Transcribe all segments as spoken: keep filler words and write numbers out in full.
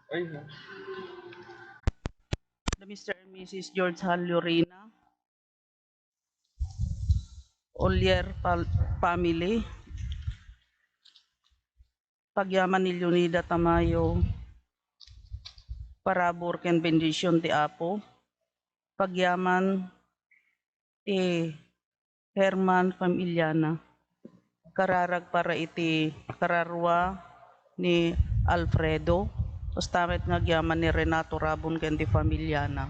The Mister and Missus George Hal Lorena, Olier pal-, family, pagyaman ni Leonida Tamayo, parabur ken bendision ti Apo, pagyaman ti Herman familiana, kararag para iti kararua ni Alfredo, kasta met nga agyaman ni Renato Rabon ken ti familiana.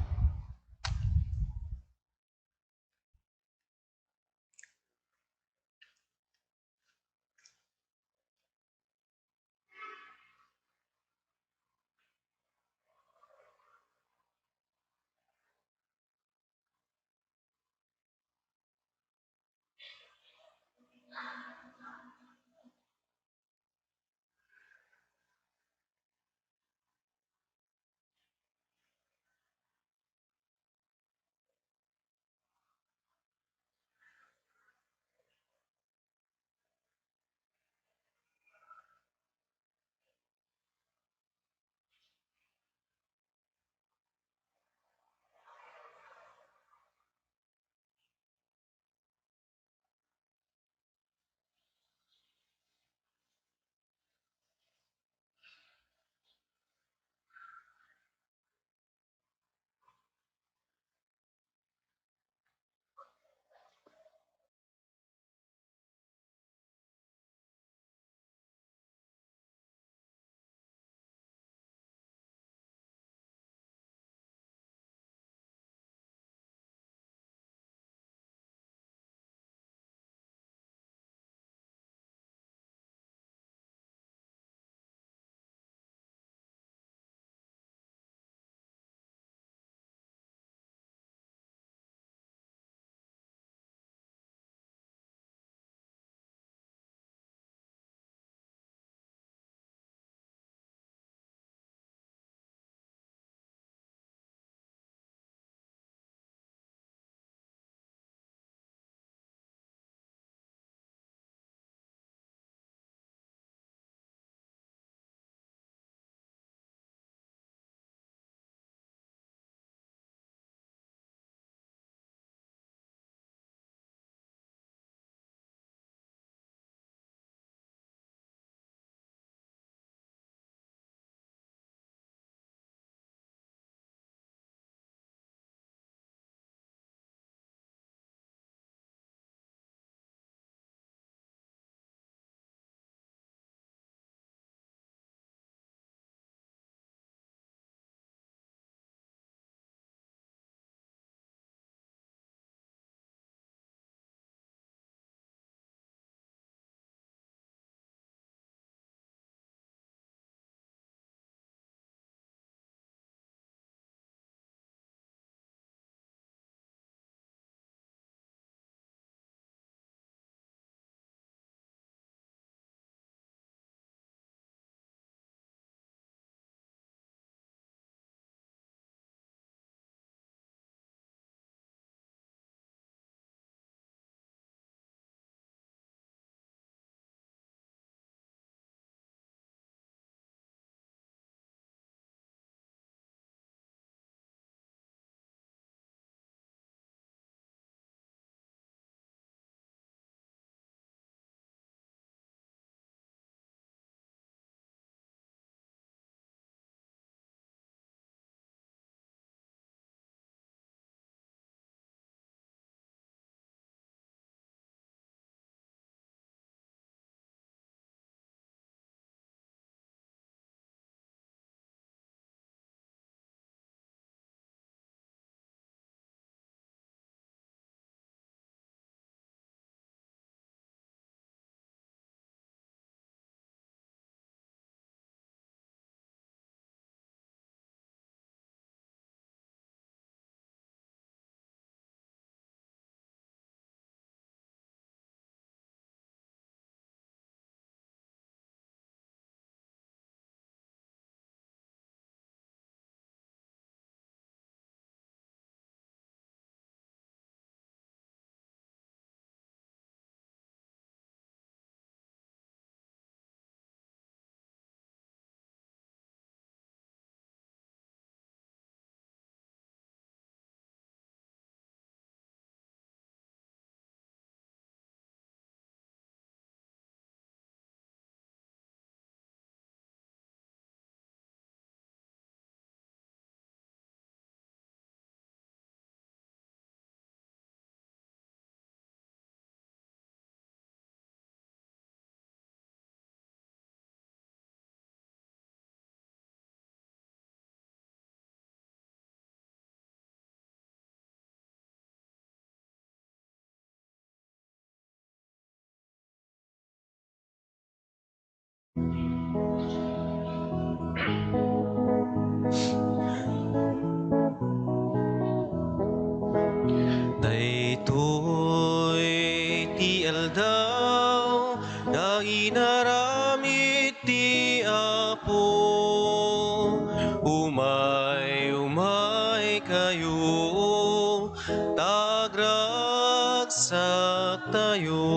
kayo, ta agragsaktayo.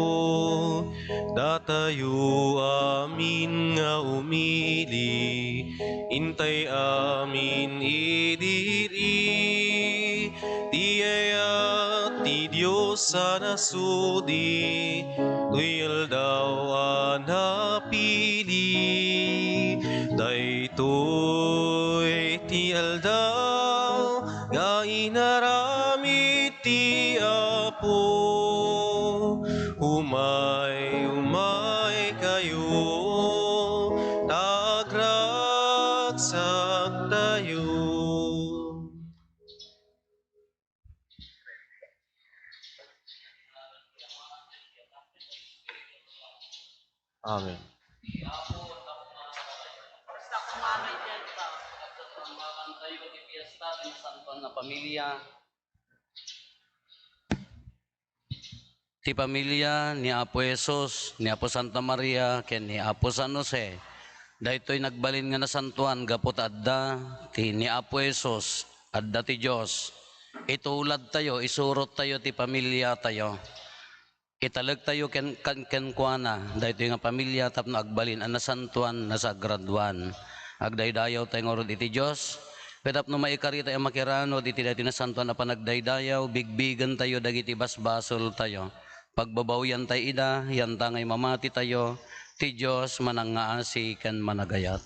Datayo amin nga umili, intay amin idi iri, ti ayat ti Dios a nasudi, toy aldaw a napili. Daytoy ti aldaw nga inaramid ti Apo. Umay, umay kayo, ta agragsaktayo. Amen. Basta kumamay dyan ba? Pagkakulangan tayo, di fiesta, pinasantuan na pamilya. Ti pamilya ni Apo Jesus, ni Apo Santa Maria, ken ni Apo San Jose, daytoy nagbalin nga nasantuan gapu ta adda ti ni Apo Jesus, adda ti Dios. Itulad tayo, isurot tayo ti pamilya tayo. Italek tayo ken, ken, kenkuana, daytoy nga pamilya tapno agbalin a nasantuan, nasagraduan. Agdaydayaw tayo ngarud iti Dios, ket tapno maikari tayo a makiranud iti daytoy nasantuan a panagdaydayaw, bigbigen tayo dagiti basbasol tayo. Pagbabawian tayo ida, yanta ngay mamati tayo, ti Dios manangngaasi ken managayat.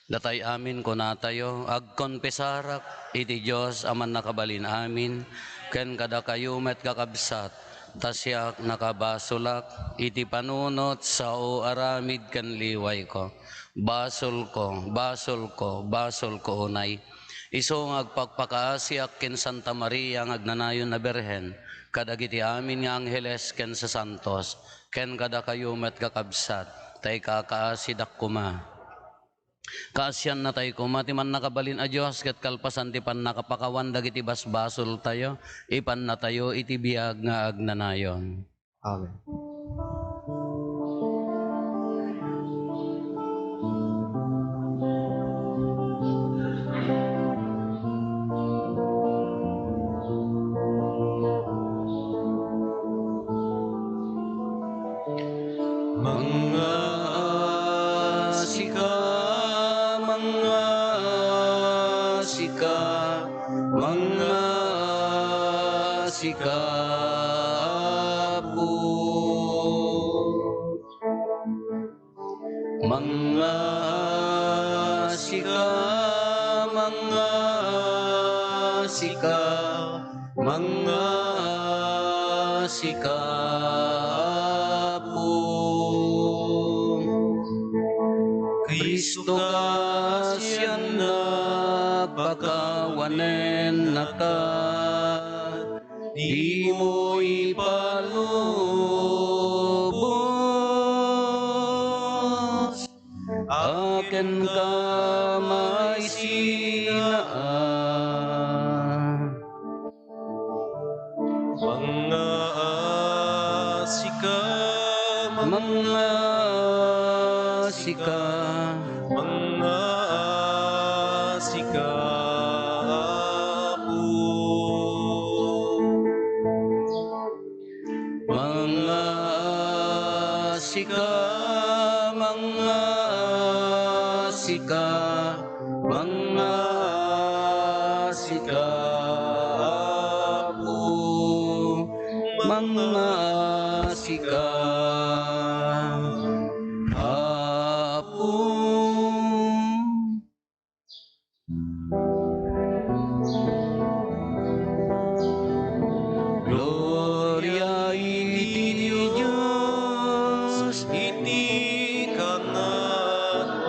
Datay amin, kunatayo, agkonpesarak iti Dios a mannakabalin amin, ken kadakayo met, kakabsat, ta siak nakabasolak iti panunot, sao, aramid, ken liwayko. Basolko, basolko, basolko unay. Isu nga agpakpakaasiak ken Santa Maria nga agnanayon a Birhen, kadagiti amin nga angheles ken sasantos, ken kadakayo met, kakabsat, ta ikakaasidak koma. Kaasiannatay koma ti mannakabalin a Dios ket kalpasan ti pannakapakawan dagiti basbasoltayo, ipannatayo iti biag nga agnanayon. Amen. Mangngaasika, mangngaasika, mangngaasika, Apo. Mangngaasika, mangngaasika, mangngaasika, Apo. Cristo, kaasianna, pakawanennaka. Dimo ipalubos a kenka maisinaan. Mangngaasika, mangngaasika, mangngaasika, Apo. Mangngaasika, mangngaasika, mangngaasika, Apo, mangngaasika, Apo. Gloria iti Dios iti kangatoan,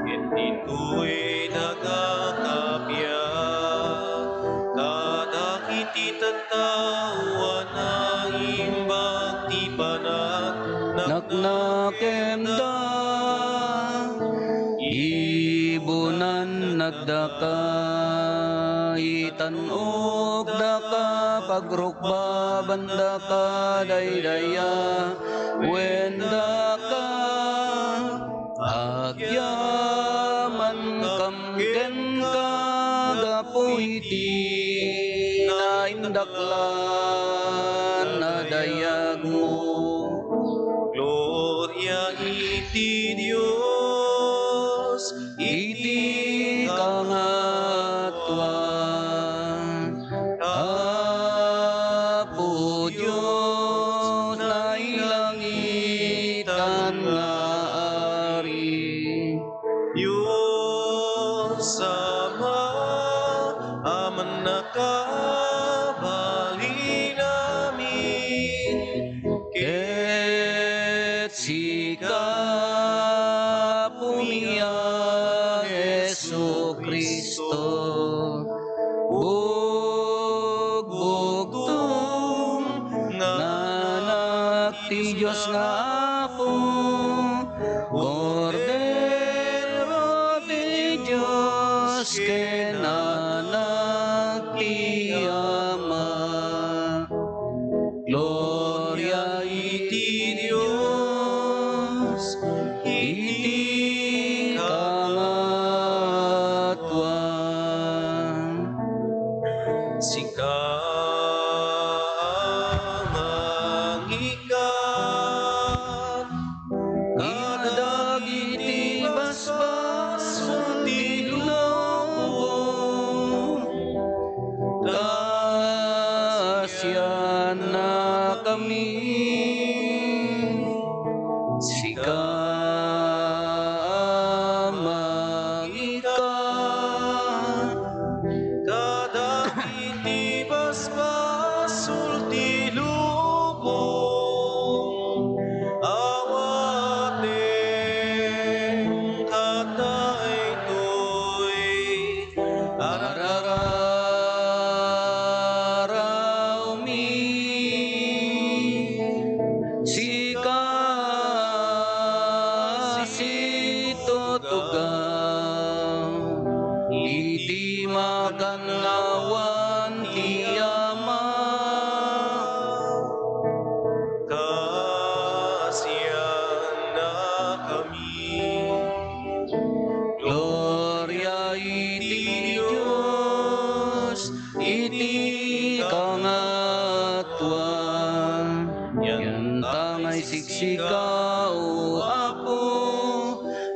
ket ditoy daga kabiag, ta dagiti tattao a naimbag ti panag- naknakemda, ibunannakdaka, itan-okdaka, pagrukbabandaka, daydayawendaka, lan a dayagmo. Gloria iti Dios iti kangatoan. Apo Dios, nailangitan nga Ari. Dios Ama, Amannaka, balinami, ket sika, Apomi a Jesu-Cristo, bugbugtong nga Anak ti Dios nga Apo, Kordero ti Dios ken Anak ti Ama. Gloria iti Dios iti kangatoan. Sika a mangikat kadagiti basbasol ti lubong, kaasiannakami. Sika a mangikat kadagiti basbasol ti lubong, awatenka daytoy arararawmi. Sika a situtugaw iti makannawan ti Ama. Kaasiannakami. Gloria iti Dios iti kangatoan. Yantangay siksika, O Apo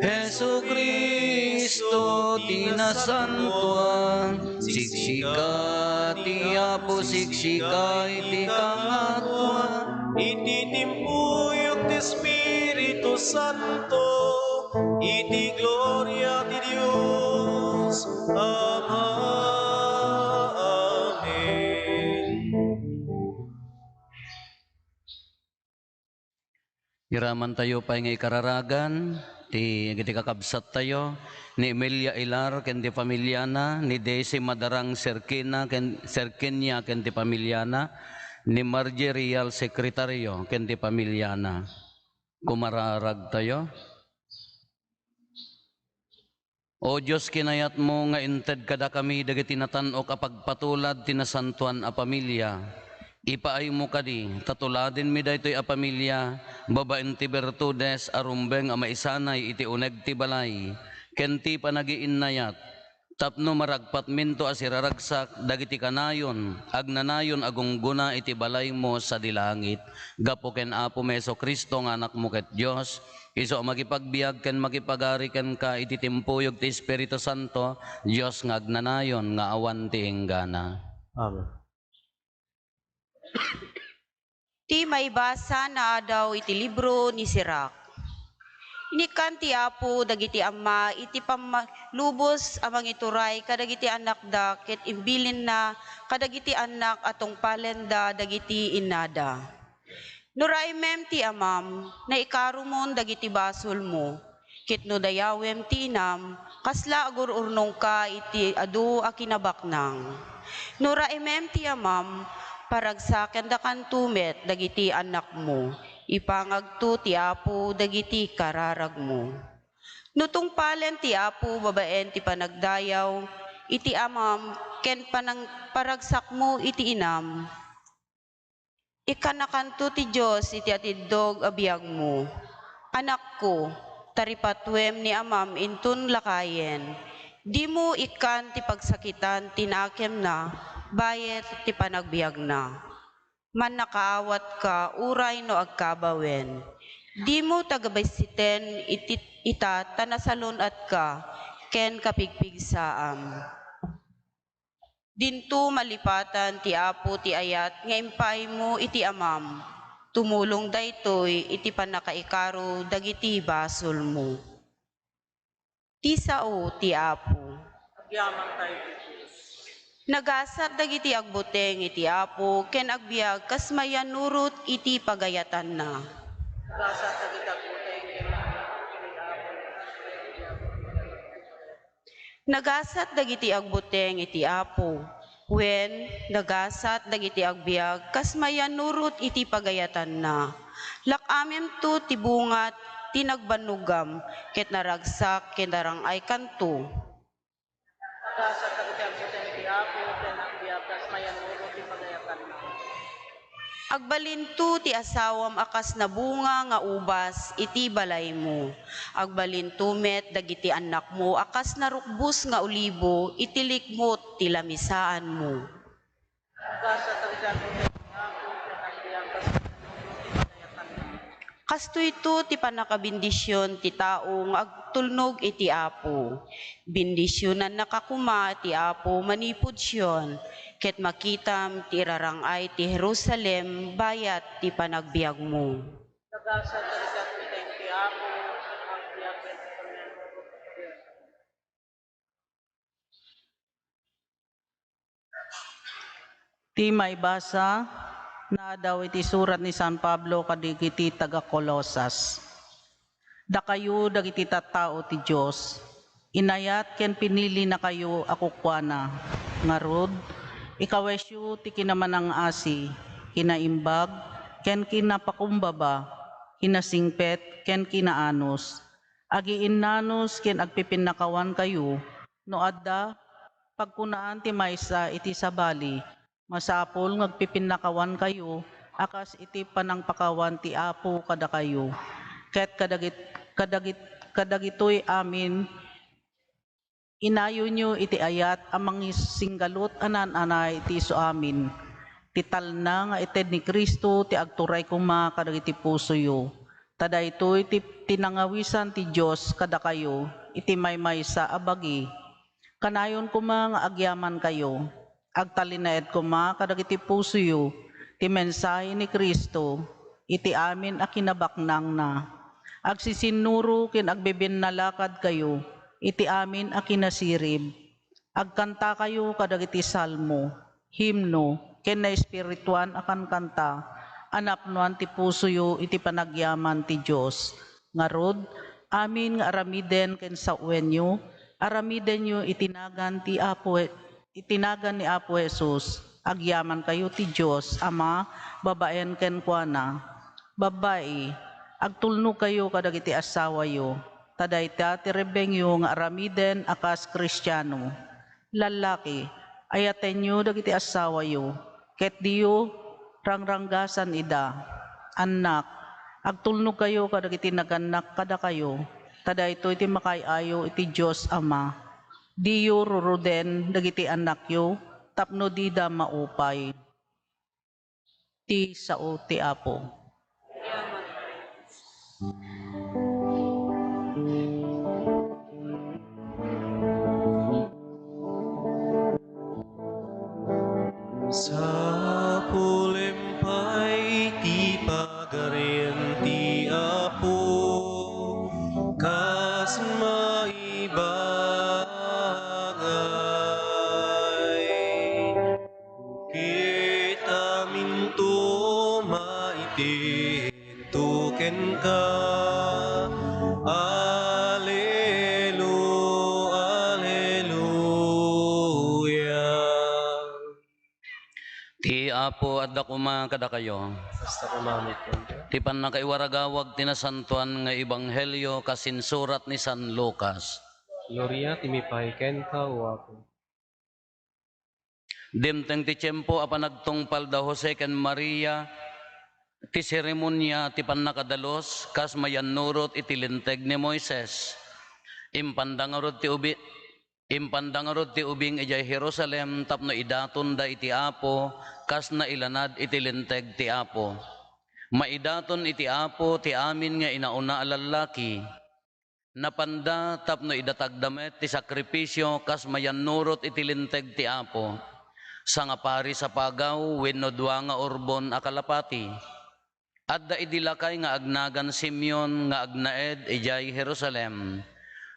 Jesu-Cristo, ti nasantoan. Siksika ti Apo, siksika iti kangatoan. Iti timpuyog ti Espiritu Santo, iti gloria ti Dios Ama. Amen. Iramantayo pay nga ikararagan ti, dagiti kakabsattayo, ni Emilia Hilar ken ti pamiliana, ni Daisy Madarang Serkina ken, Serkinia ken ti pamiliana, ni Margie Real Secretario ken ti pamiliana. Kumararagtayo. O Dios, kinayatmo nga inted kadakami dagiti natan-ok a pagpatulad ti nasantoan a pamilia. Ipaaymo kadi ta tuladenmi daytoy a pamilia babaen ti birtudes a rumbeng a maisanay iti uneg ti balay ken ti panagiinnayat, tapno maragpatminto a siraragsak dagiti kanayon, agnanayon a gunggona iti balaymo sadi langit, gapu ken Apomi Jesu-Cristo nga Anakmo ket Dios, isu a makipagbiag ken makipagari kenka iti timpuyog ti Espiritu Santo, Dios nga agnanayon nga awan ti inggana. Amen. Ti maibasa naadaw iti libro ni Sirak. Inikkan ti Apo dagiti amma iti pammalubos a mangituray kadagiti annakda ket imbilinna kadagiti annak a tungpalenda dagiti innada. No raimem ti amam, naikarumon dagiti basolmo, ket no dayawem ti inam, kasla agur-urnongka iti adu a kinabaknang. No raimem ti amam, paragsakendakanto met dagiti annakmo. Ipangagto ti Apo dagiti kararagmo. No tungpalen ti Apo babaen ti panagdayaw iti amam ken panang-, paragsakmo iti inam, ikkanakanto ti Dios iti atiddog a biagmo. Anakko, taripatuem ni amam inton lakayen. Dimo ikkan ti pagsakitan ti naakemna, bayet ti panagbiagna. Mannakaawatka uray no agkabawen. Dimo tagabessiten iti, ita ta nasalun-atka ken kapigpigsaam. Dinto malipatan ti Apo ti ayat nga impaaymo iti Amam. Tumulong daytoy iti pannakaikaro dagiti basolmo. Ti sao ti Apo. Agyamankay ti Dios. Nagasat dagiti agbuteng iti Apo ken agbiag kas mayannurot iti pagayatanna. Nagasat dagiti agbuteng iti Apo. Nagasat dagiti agbuteng iti Apo, wen, nagasat dagiti agbiag kas mayannurot iti pagayatanna. Lak-amemto ti bunga ti nagbannogam, ket naragsak ken narang-aykanto. Nagasat dagiti agbuteng iti Apo, ken agbiag kas mayannurot iti pagayatanna. Agbalinto ti asawam a kas nabunga nga ubas iti balaymo. Agbalinto met dagiti annakmo a kas narukbos nga olibo iti likmot ti lamisaanmo. Kastoyto ti pannakabendision ti tao nga agtulnog iti Apo. Bendisionannaka koma ti Apo manipud Sion, ket makitam ti irarang-ay ti Jerusalem bayat ti panagbiagmo. Nagasat dagiti agbuteng ti Apo, agbiag ken Ti maibasa, naadaw iti surat ni San Pablo kadagiti taga-Colosas. Dakayo dagiti tattao ti Dios, inayat ken pinilinakayo a kukuana. Ngarud, ikawesyo ti kinamanang-asi, kinaimbag, ken kinapakumbaba, kinasingpet, ken kinaanus. Agiinnanus ken agpipinnakawankayo. No adda pagkunaan ti maysa iti sabali, masapul nga agpipinnakawankayo a kas iti panangpakawan ti Apo kadakayo. Ket kadagit-, kadagit-, kadagitoy amin, inayonyo iti ayat a mangisinggalut a naan-anay ti isuamin. Ti talna nga ited ni Cristo ti agturay koma kadagiti pusoyo. Ta daytoy ti, ti nangawisan ti Dios kadakayo iti maymaysa a bagi. Kanayon koma nga agyamankayo. Agtalinaed koma kadagiti pusoyo ti mensahe ni Cristo iti amin a kinabaknangna. Agsisinnuro ken agbibinnalakadkayo iti amin a kinasirib. Agkantakayo kadagiti salmo, himno, ken naespirituan a kankanta a napnoan ti pusoyo iti panagyaman ti Dios. Ngarud, amin nga aramiden ken sawenyo, aramidenyo iti nagan ti Apo, iti nagan ni Apo Jesus. Agyamankayo ti Dios Ama babaen kenkuana. Babbai, agtulnogkayo kadagiti assawayo, ta dayta ti rebbengyo nga aramiden a kas Kristiano. Lallaki, ayatenyo dagiti assawayo, ket diyo rangranggasan ida. Annak, agtulnogkayo kadagiti nagannak kadakayo, ta daytoy ti makaay-ayo iti Dios Ama. Diyo ruruden dagiti annakyo tapno dida maupay. Ti sao ti Apo. Sapulem pay ti Pagarian ti Apo, kas maibagay. Ket aminto maitedto kenka. Alelu-, Aleluya. Ti Apo adda koma kadakayo. Kasta koma met kenka. Ti pannakaiwaragawag ti nasantoan nga ebanghelio kas insurat ni San Lucas. Gloria ti mipay kenka, O Apo. Dimteng ti tiempo a panagtungpal da Jose ken Maria, ti seremonia ti pannakadalus kas mayannurot iti Linteg ni Moises. Impanda ngarud ti ubi-, Impanda ngarud ti ubing idiay Jerusalem tapno idatonda iti Apo kas nailanad iti Linteg ti Apo. Maidaton iti Apo ti amin nga inauna a lallaki. Napanda tapno idatagda met ti sakrifisio kas mayannurot iti Linteg ti Apo, sangapari sa pagaw wenno dua nga urbon a kalapati. Adda idi lakay nga agnagan Simeon nga agnaed idiay Jerusalem.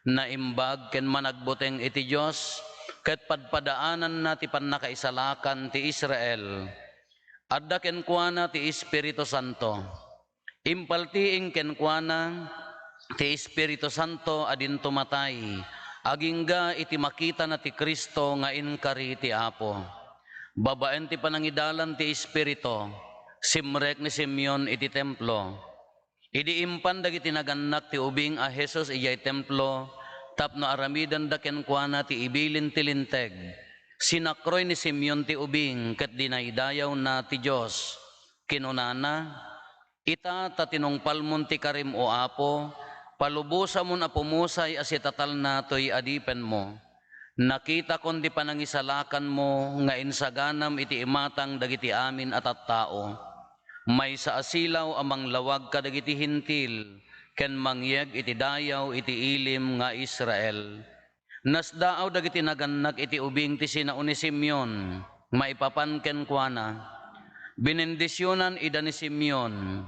Naimbag ken managbuteng iti Dios, ket padpadaananna ti pannakaisalakan ti Israel. Adda kenkuana ti Espiritu Santo. Impaltiing kenkuana ti Espiritu Santo a dinto matay, agingga iti makitana ti Cristo nga inkari ti Apo. Babaen ti panangidalan ti Espiritu, simrek ni Simeon iti templo. Idi impan dagiti nagannak ti ubing a Jesus idiay templo tapno aramidenda kenkuana ti ibilin ti Linteg, sinakroy ni Simeon ti ubing ket dinaydayawna ti Dios. Kinunana, "Ita ta tinungpalmon ti karim, O Apo, palubosamon a pumusay a sitatalna toy adipenmo. Nakitakon ti panangisalakanmo nga insaganam iti imatang dagiti amin a tattao. Maysa a silaw a manglawag kadagiti Hentil ken mangyeg iti dayaw iti ilim nga Israel." Nasdaaw dagiti nagannak iti ubing ti sinao ni Simeon maipapan kenkuana. Binendisionan ida ni Simeon.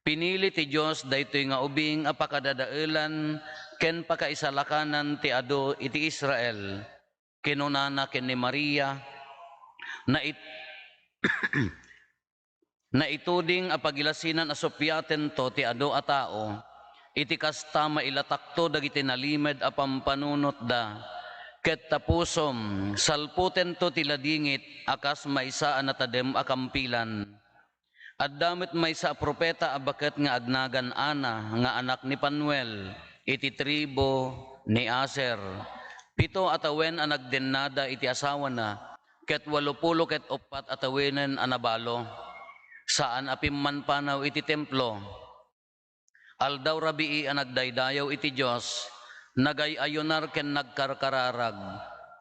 Pinili ti Dios daytoy nga ubing a pakadadaelan ken pakaisalakanan ti adu iti Israel. Kinunana ken ni Maria, "Nait-, naituding a pagilasinan a suppiatento ti adu a tao, iti kasta mailatakto dagiti nalimed a pampanunotda, ket ta pusom, salputento ti ladingit a kas maysa a natadem a kampilan." Adda met maysa a profeta a baket nga agnagan Ana nga anak ni Fanuel iti tribu ni Aser. Pito a tawen a nagdennada iti asawana, ket walopulo ket uppat a tawenen a nabalo. Saan a pimmanpanaw iti templo. Aldaw rabii a nagdaydayaw iti Dios, nagay-ayunar ken nagkarkararag.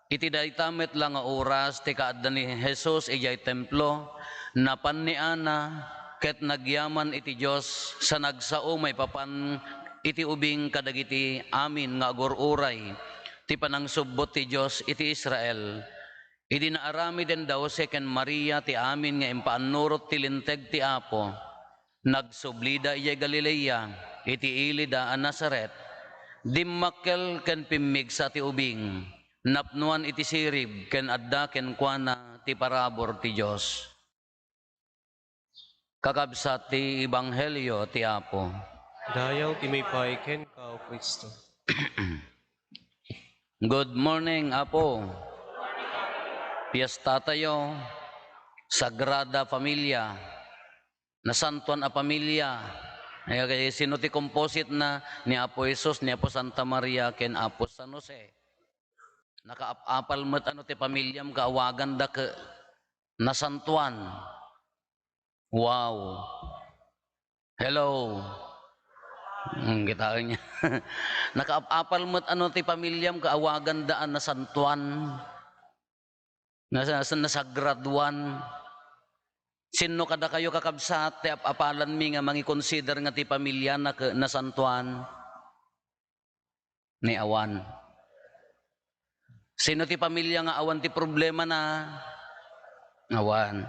Iti dayta met la nga oras ti kaadda ni Jesus idiay templo, napan ni Ana ket nagyaman iti Dios sa nagsao maipapan iti ubing kadagiti amin nga agur-uray ti panangsubbot ti Dios iti Israel. Idi naaramiden da Jose ken Maria ti amin nga impaannurot ti Linteg ti Apo, nagsublida idiay Galilea, iti ilida a Nazaret. Dimmakkel ken pimmigsa ti ubing, napnoan iti sirib ken adda kenkuana ti parabur ti Dios. Kakabsat ti Ebanghelio ti Apo. Dayaw ti maipay kenka, O Cristo. Good morning, Apo. Piesta tayo, Sagrada Familia, nasantuan a pamilya. Ay, sino ti composite na? Ni Apo Jesus, ni Apo Santa Maria, ken Apo San Jose. Nakaap-apal met ano ti pamilyam nga awaganda ket nasantuan. Wow. Hello. Hmm, kitaen niya. Nakaap-apal met ano ti pamilyam nga awaganda a nasantuan. Nasa-, nasagraduan. Sinno kadakayo, kakabsat, ti ap-apalanmi nga mangikonsider nga ti pamilyana ket nasantuan? Ni awan. Sino ti pamilya nga awan ti problemana? Awan.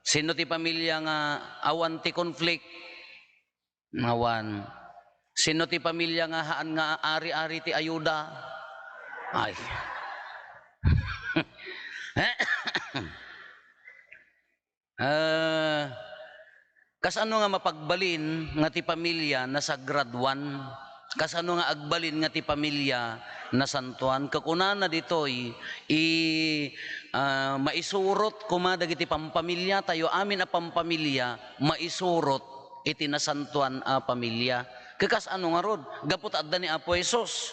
Sino ti pamilya nga awan ti conflict? Awan. Sino ti pamilya nga haan nga ari-ari ti ayuda? Ay. Ah, kasano nga mapagbalin nga ti pamilya nasagraduan? Kasano nga agbalin nga ti pamilya nasantuan? Kakunana ditoy, i-, ah, maisurot koma dagiti pampamilyatayo, amin a pampamilya, maisurot iti nasantuan a pamilya. Ket kasano ngarud? Gapu ta adda ni Apo Jesus.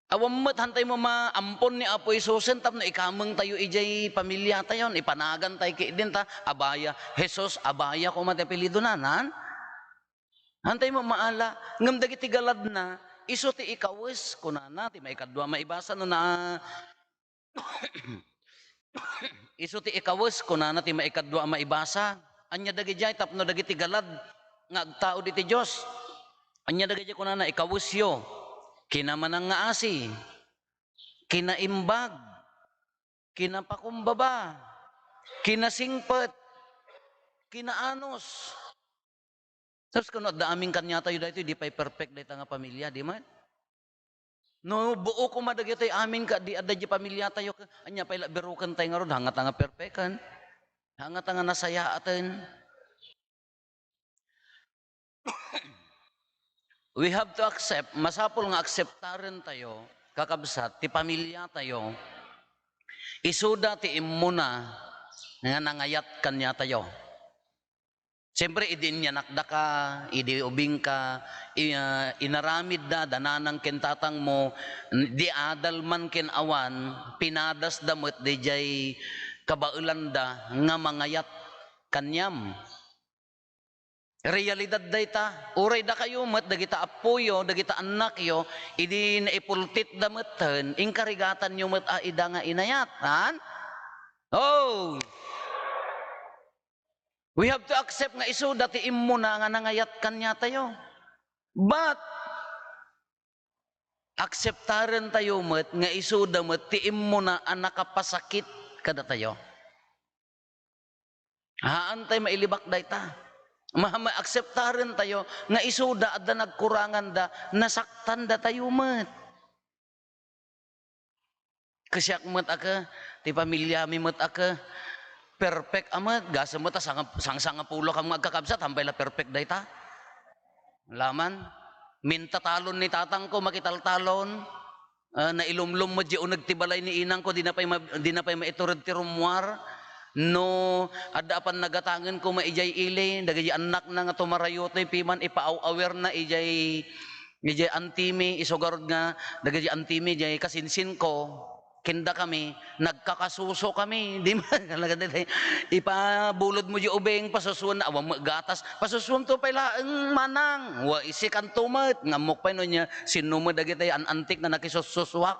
Awan met, hantay mo maampon ni Apo Jesusen tapno ikamengtayo idiay pamiliatayon, ipanagantay ketdin ta abaya, Jesus, abaya koma ti apelyidonan, han? Hantay mo maala, ngem dagiti galadna, Isu ti ikawes, kunana, ti maikadua a maibasa no na, isu ti ikawes, kunana, ti maikadua a maibasa. Ania dagidiay tapno dagiti galad nga agtaud iti Dios? Ania dagidiay kunana, ikawesyo, kinamanang nga asi, kinaimbag, kinapakumbaba, kinasingpet, kinaanus. Tapos kano adda amin kaniatayo daytoy, di pay perfect dayta nga pamilia, di man? No, buo koma dagitoy amin ka, di adda di pamiliatayo, ka, ania pay la, birukentayo ngarud, hangata nga perfecten. Hangata nga nasayaaten. We have to accept, masapul nga akseptarentayo, kakabsat, ti pamiliatayo, isuda ti immuna nga nangayat kaniatayo. Siyempre, idi inyanakdaka, idi ubingka, i-, ah, inaramidda, da nanang ken tatangmo, n-, di adal man ken awan, pinadasda met didiay kabaelanda nga mangayat kaniam. Realidad dayta. Uray dakayo met, dagita appoyo, dagita annakyo, idi naipultitda metten, inkarigatanyo met a ida nga inayat. Haan? Oh! We have to accept nga isuda ti immuna nga nangayat kaniatayo. But, akseptarentayo met nga isuda met ti immuna a nakapasakit kadatayo. Haantay mailibak dayta. Ma-, ma-, akseptarentayo nga isuda adda nagkuranganda, nasaktandatayo met. Kasiak met a ke, ti pamiliami met a ke, perfect a met, gasem met a sanga-, sangsangapulo kam nga agkakabsat, hampay la perfect dayta. Laman, mintatalon ni tatangko, makitaltalon, ah, nailumlom met di uneg ti balay ni inangko, dina pay ma-, dina pay maitured ti rummuar. No adda a pannagatangen koma idiay ili, dagiti annakna nga tumarayo toy piman ipaaw-awerna idiay Idiay antimi, isu garud nga dagiti antimi, idiay kasinsinko, ken dakami, nagkakasusokami. Di man, talaga, di, di, ipabulodmo di ubing, pasusuan, awan met gatas, pasusuanto pay laeng manang. Wa, isikanto met, nga ammok pay no ania, sinno met dagiti an-antik nga nakisussusuak.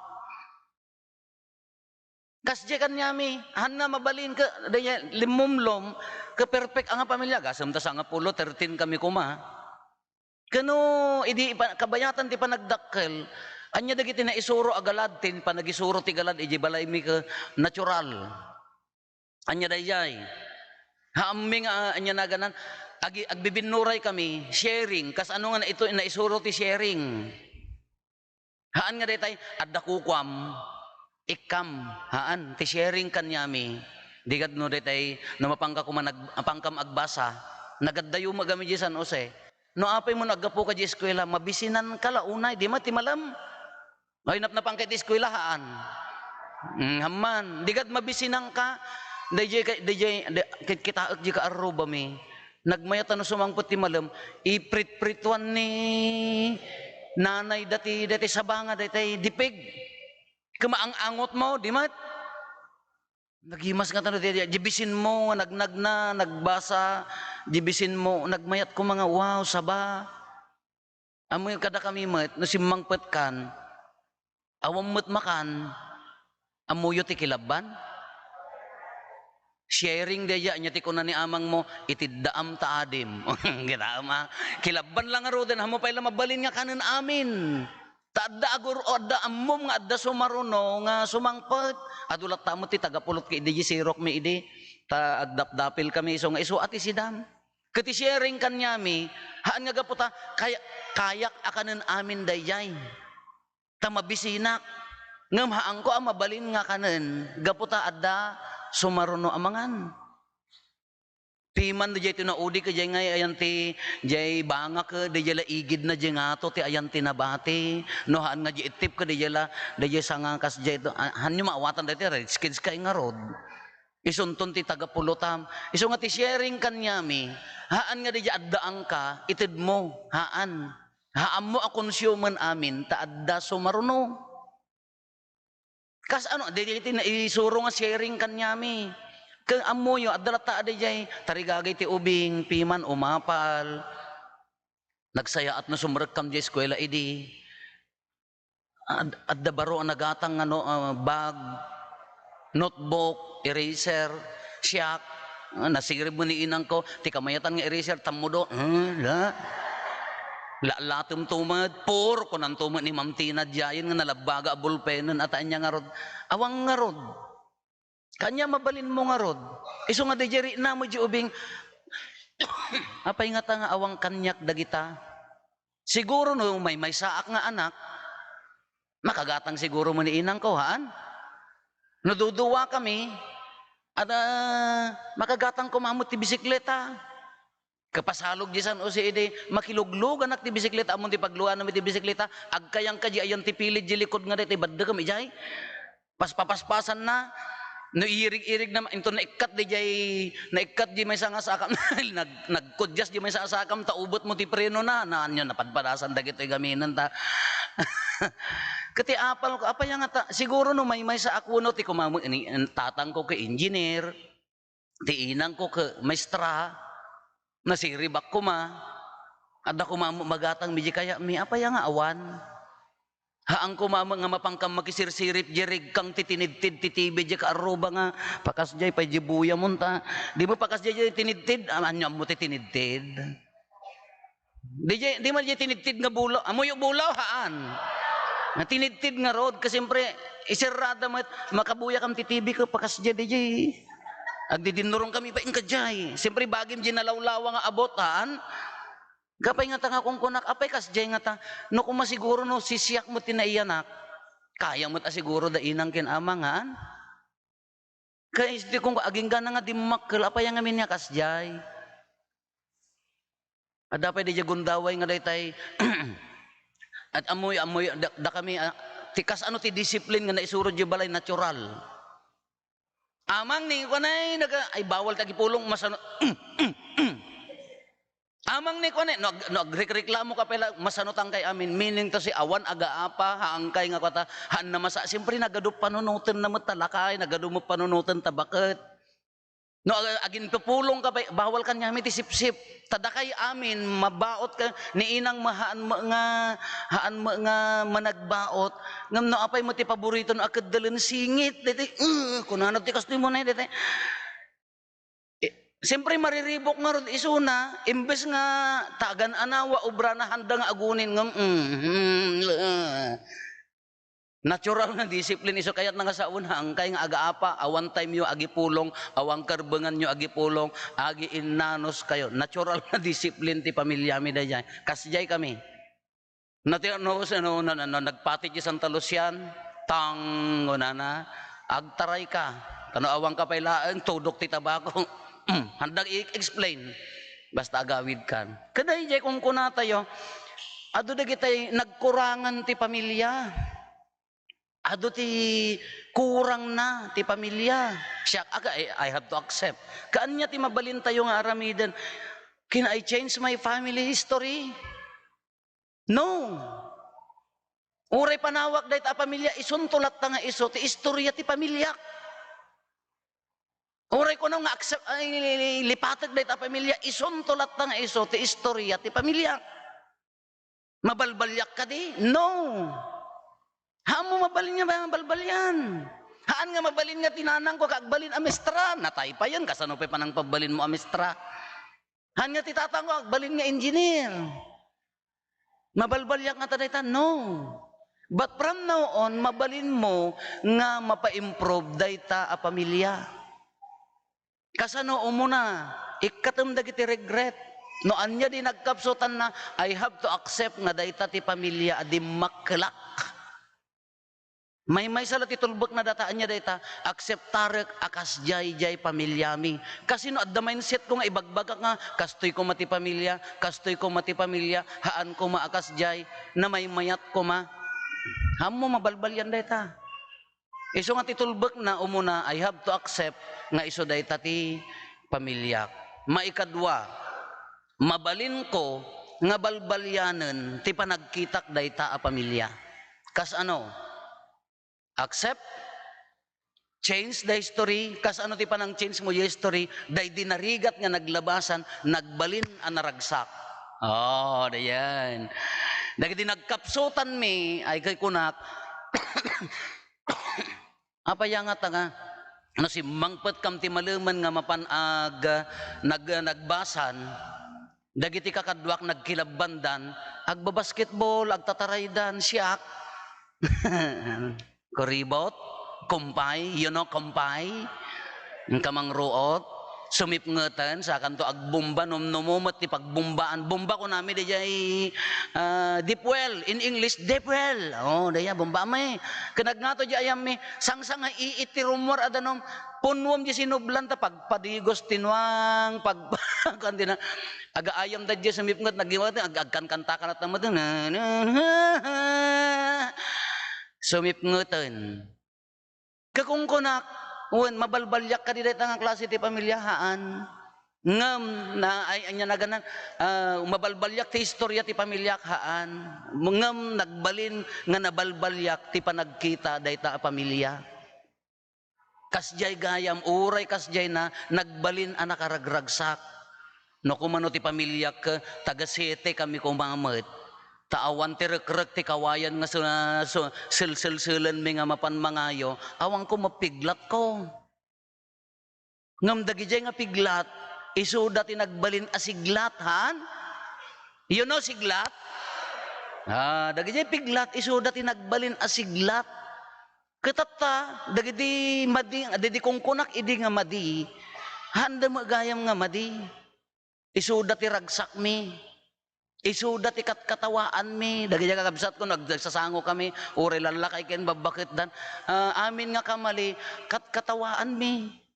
Kasdiay kaniami, haan nga mabalin ket, daydiay limmumlom, ket perfect a nga pamilia, gasem ta sangapulo, thirteen kami koma. Ket no idi ipa-, kabayatan ti panagdakkel, ania dagiti naisuro a galad, ti panagisuro ti galad idiay balaymi ket natural. Ania daydiay? Haanmi nga, ania naganan, agi-, agbibinnuray kami, sharing, kasano nga na-, ito, naisuro ti sharing. Haan nga daytay, adda kukuam, ikkam, haan, ti sharing kaniami. Di ket no daytay, no mapanka koma nag-, mapankam agbasa, nagaddayo met kami di San Jose. No apay mo no aggapuka di eskuela, mabisinanka la unay, di met ti malem. Ay, napnapanka iti eskuela, haan. Mm, hamman, di ket mabisinanka, daydiay kay, daydiay, da-, kit-, kitaek di kaarrubami. Nagmayat a no sumangpet ti malem, ipritprituan ni nanay dati, dati sabanga, dati dipig. Kemaang-angot mo, di met? Nagimas nga tano, di, di, di bisin mo, nagnagna, nagbasa, di bisin mo, nagmayat ko mga, wow, saba. Ammoyo kadakami met, no simmangpetkan, awan met makan, ammoyo ti kilabban? Sharing daydiay, ania ti kuna ni amangmo, "Itiddaam ta adim." Kitaem a, kilabban la ngaruden, ammo pay la mabalin nga kanen amin. Ta adda agur-, adda ammom nga adda sumaruno nga sumangpet. Adu latta met ti tagapulot ket idi, di sirokmi idi, ta agdapdapilkami isu nga isu a ti sidam. Ket ti sharing kaniami, haan nga gapu ta kaya-, kayak a kanen amin daydiay. Ta mabisinak. Ngem haanko a mabalin nga kanen gapu ta adda sumaruno a mangan. Piman daydiay ti naudik, daydiay nga ayan ti, daydiay bangak, daydiay la igidna, daydiay ngato ti ayan ti nabati. No haan nga daydiay ittip ket daydiay la, daydiay sanga kas daydiay to, a-, hanyo maawatan daydiay, rich kids kay ngarud. Isunton ti tagapulotam. Isu nga ti sharing kaniami, haan nga daydiay addaanka, itedmo, haan. Haanmo a konsumen amin, ta adda sumaruno. Kas ano, daydiay ti naisuro nga sharing kaniami. Ket ammoyo, adda latta a daydiay, tarigagay ti ubing, piman, umapal. Nagsayaat no sumrekkam diay eskuela idi. Ad-, adda baro a nagatang nga no-, ah, bag, notebook, eraser, siak. Ah, nasirib mo ni inangko, ti kamayatan nga eraser, tammudo. Ah, la. Laalatem to met, pur, kunanto met ni Ma'am Tina diayen nga nalabbaga a bulpenen, ata ania ngarud. Awan ngarud. Kaniak mabalinmo ngarud. Isu nga diay riknam diay ubing, apay ngata nga awan kaniak dagita? Siguro no maymaysaak nga anak, makagatang siguro mo ni inangko, haan? No duduakami, at, ah, makagatang koma met ti bisikleta. Kapasalog diay San Jose idi, makilugluganak ti bisikleta, ammom ti pagluanam iti bisikleta, agkayangka diay ayan ti pilid diay likud nga daytoy, baddekam idiay. Paspapaspasanna, no irig-irig na, into naikkat diay, naikkat diay maysa nga sakam, nag-, nagkudias diay maysa nga sakam, ta ubetmo ti prenona, na, ania, napadpadasan dagitoy gaminenta. Ket ti apalko, apay ngata, siguro no maymaysaak wenno ti kumam-, ni, tatangko ket engineer, ti inangko ket maestra, nasiribak koma. Adda koma met magatangmi diay kayatmi, apay nga awan? Haan koma met nga mapankam makisirsirip diay regkang ti tinidtid ti T V diay kaarruba nga, pakasdiay pay diay buyamon ta. Dimo pakasdiay diay tinidtid, ah, ania ammo ti tinidtid? Di, di man diay tinidtid nga bulaw. Ammoyo bulaw, haan. Nga tinidtid ngarud, ket siyempre, iserrada met, makabuyakam ti T V ket pakasdiay diay. Agdidinnurongkami pay, inka diay. Siyempre, bagim diay nalawlawa nga abot, haan. Apay ngata nga kunkunak, apay kasdiay ngata, no koma siguro no sisiak met ti naiyanak, kaya met a siguro da inang ken amang, haan. Ket idi kunko, agingga nga dimmakkel, apay ngamin nga kasdiay? Adda pay diay gundaway nga daytay, at ammoy, ammoy, da, dakami, ah, ti kas-ano ti discipline nga naisuro diay balay, natural. Amang ni kuanay, naga-, ay, bawal ta agipulong, masano, mm, mm, mm. Amang ni kuanay, no ag-, no agrekreklamoka pay la, masanotankay amin, meaning to say, awan agaapa, haankay nga kuata, haan na masa-, siyempre, nagadu panunotenna met ta lakay, nagadu met panunoten ta baket. No ag-, aginpupulongka pay, bawal kaniami ti sipsip. Ta dakay amin, mabaotka, ni inang met haan met nga, haan met nga managbaot. Ngem no apay met ti paboritona a keddelen, singit, daytoy, "Uh," kunana ti kastoy mo na, daytoy. Eh, siyempre, mariribuk ngarud isuna, imbes nga ta agan-anawa, obrana, handa nga agunin, ngem, mm, mm, uh. Natural nga discipline isu, kayatna nga sawen, haankay nga agaapa, awan time yo agipulong, awan karbengan yo agipulong, agiinnanos kayo. Natural nga discipline ti pamiliami daydiay. Kasdiay kami. Nati-, no, no, no, no, nagpati diay Santa Lucian, tang, kunana, agtarayka. Kano awanka pay laeng, tudok ti tabako. Handang i-explain. Basta agawidkan. Ket daydiay kunkunatayo, adu dagitay nagkurangan ti pamilia. Adu ti kurangna ti pamilia. Siak, aga, I, I have to accept. Kaanya ti mabalintayo nga aramiden. Can I change my family history? No. Uray panawak dayta a pamilia, isunto latta nga isu ti istorya ti pamiliak. Uray kuno nga accept, ay, lipatek dayta a pamilia, isunto latta nga isu ti istorya ti pamiliak. Mabalbaliak kadi? No. Haanmo mabalin nga mabalbalian. Haan nga mabalin nga ti nanangko nga agbalin a mestra. Natay payen, kasano pay panangpabalinmo a mestra? Haan nga ti tatangko agbalin nga engineer. Mabalbaliak ngata dayta? No. But from now on, mabalinmo nga mapa-improve dayta a pamilia. Kasano umuna, ikkatem dagiti regret. No ania di nagkapsutanna, I have to accept nga dayta ti pamilia a dimmakkelak. Maymaysa la ti tulbekna data, ania dayta, akseptarek a kasdiay diay pamiliami. Kasino adda mindsetko nga ibagbagak nga, kastoy koma ti pamilia, kastoy koma ti pamilia, haan koma a kasdiay, namaymayat koma. Haanmo mabalbalian dayta. Isu nga ti tulbekna, umuna, I have to accept nga isu dayta ti pamiliak. Maikadua, mabalinko nga balbalianen ti panagkitak dayta a pamilia. Kasano? Accept, change the history. Kasano ti panang-change mo history? Daydi narigat nga naglabasan, nagbalin a naragsak. Oh, dayan. Dagiti nagkapsutanmi, ay, kay kunak, apay a nga ta nga, no simmangpetkam ti malemen nga mapan ag-, nag-, nagbasan, dagiti kakaduak nagkilabbandan, agbabasketball, agtataraydan, siak. Kuribot, kumpay, you know, kumpay? Inka mangruot, sumipngeten, sakanto agbomba, numnumo met ti pagbombaan. Bomba, kunami, daydiay, ah, deep well. In English, deep well. Oh, daydiay, bomba, may. Ken agngato di ayammi, sangsanga iit ti rummuar a danum, punnuem di sinublan ta pagpadigos ti nuang, pag-, kuan di na, agaayam daydiay sumipnget, nag-, ag-, agkankanta ka na tamad, na, na, na. Sumipngeten. Kakungkunak, wen, mabalbaliak kadi dayta nga klase ti pamilia? Haan. Ngem, na, ay, ania naganan, ah, mabalbaliak ti istorya ti pamiliak? Haan. Ngem, nagbalin nga nabalbaliak ti panagkita dayta a pamilia. Kasdiay gayam, uray kasdiay na, nagbalin a nakaragragsak. No kumano ti pamiliak, taga Siete kami koma met. Ta awan ti rekrek ti kawayan nga su-, su-, selselselenmi nga mapan mangayo, awan ko mapiglatko. Ngem dagidiay nga piglat, isuda ti nagbalin a siglat, haan? You know siglat? Ah, dagidiay piglat, isuda ti nagbalin a siglat. Ket tatta, dagiti madi, dagiti kungkunak idi nga madi, haanda met gayam nga madi. Isuda ti ragsakmi. Isuda ti katkatawaanmi. Dagiti kakabsatko, nag-, nagsasangokami, uray lallakay ken babbaketdan. Ah, amin nga kamali, katkatawaanmi.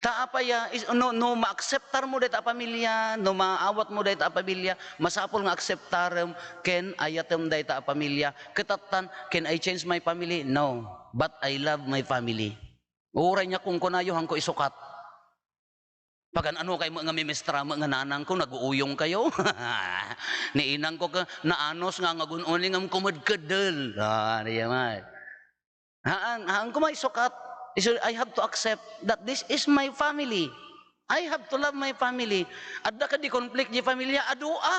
Ta apay a, is-, no, no maakseptarmo dayta a pamilia, no maawatmo dayta a pamilia, masapul nga akseptarem ken ayatem dayta a pamilia. Ket tattan, "Can I change my family?" No. But I love my family. Uray nga kunkunayo, hanko isukat. Pagan-ano kay met nga mimestra met nga nanangko, nag-uuyong kayo? Ni inangko ka, naanus nga ngagun-uni ngem kumedkeddel. Ah, di man. Haan, haan ko maisukat. Isu-, I have to accept that this is my family. I have to love my family. Adda kadi conflict di familia, adu a.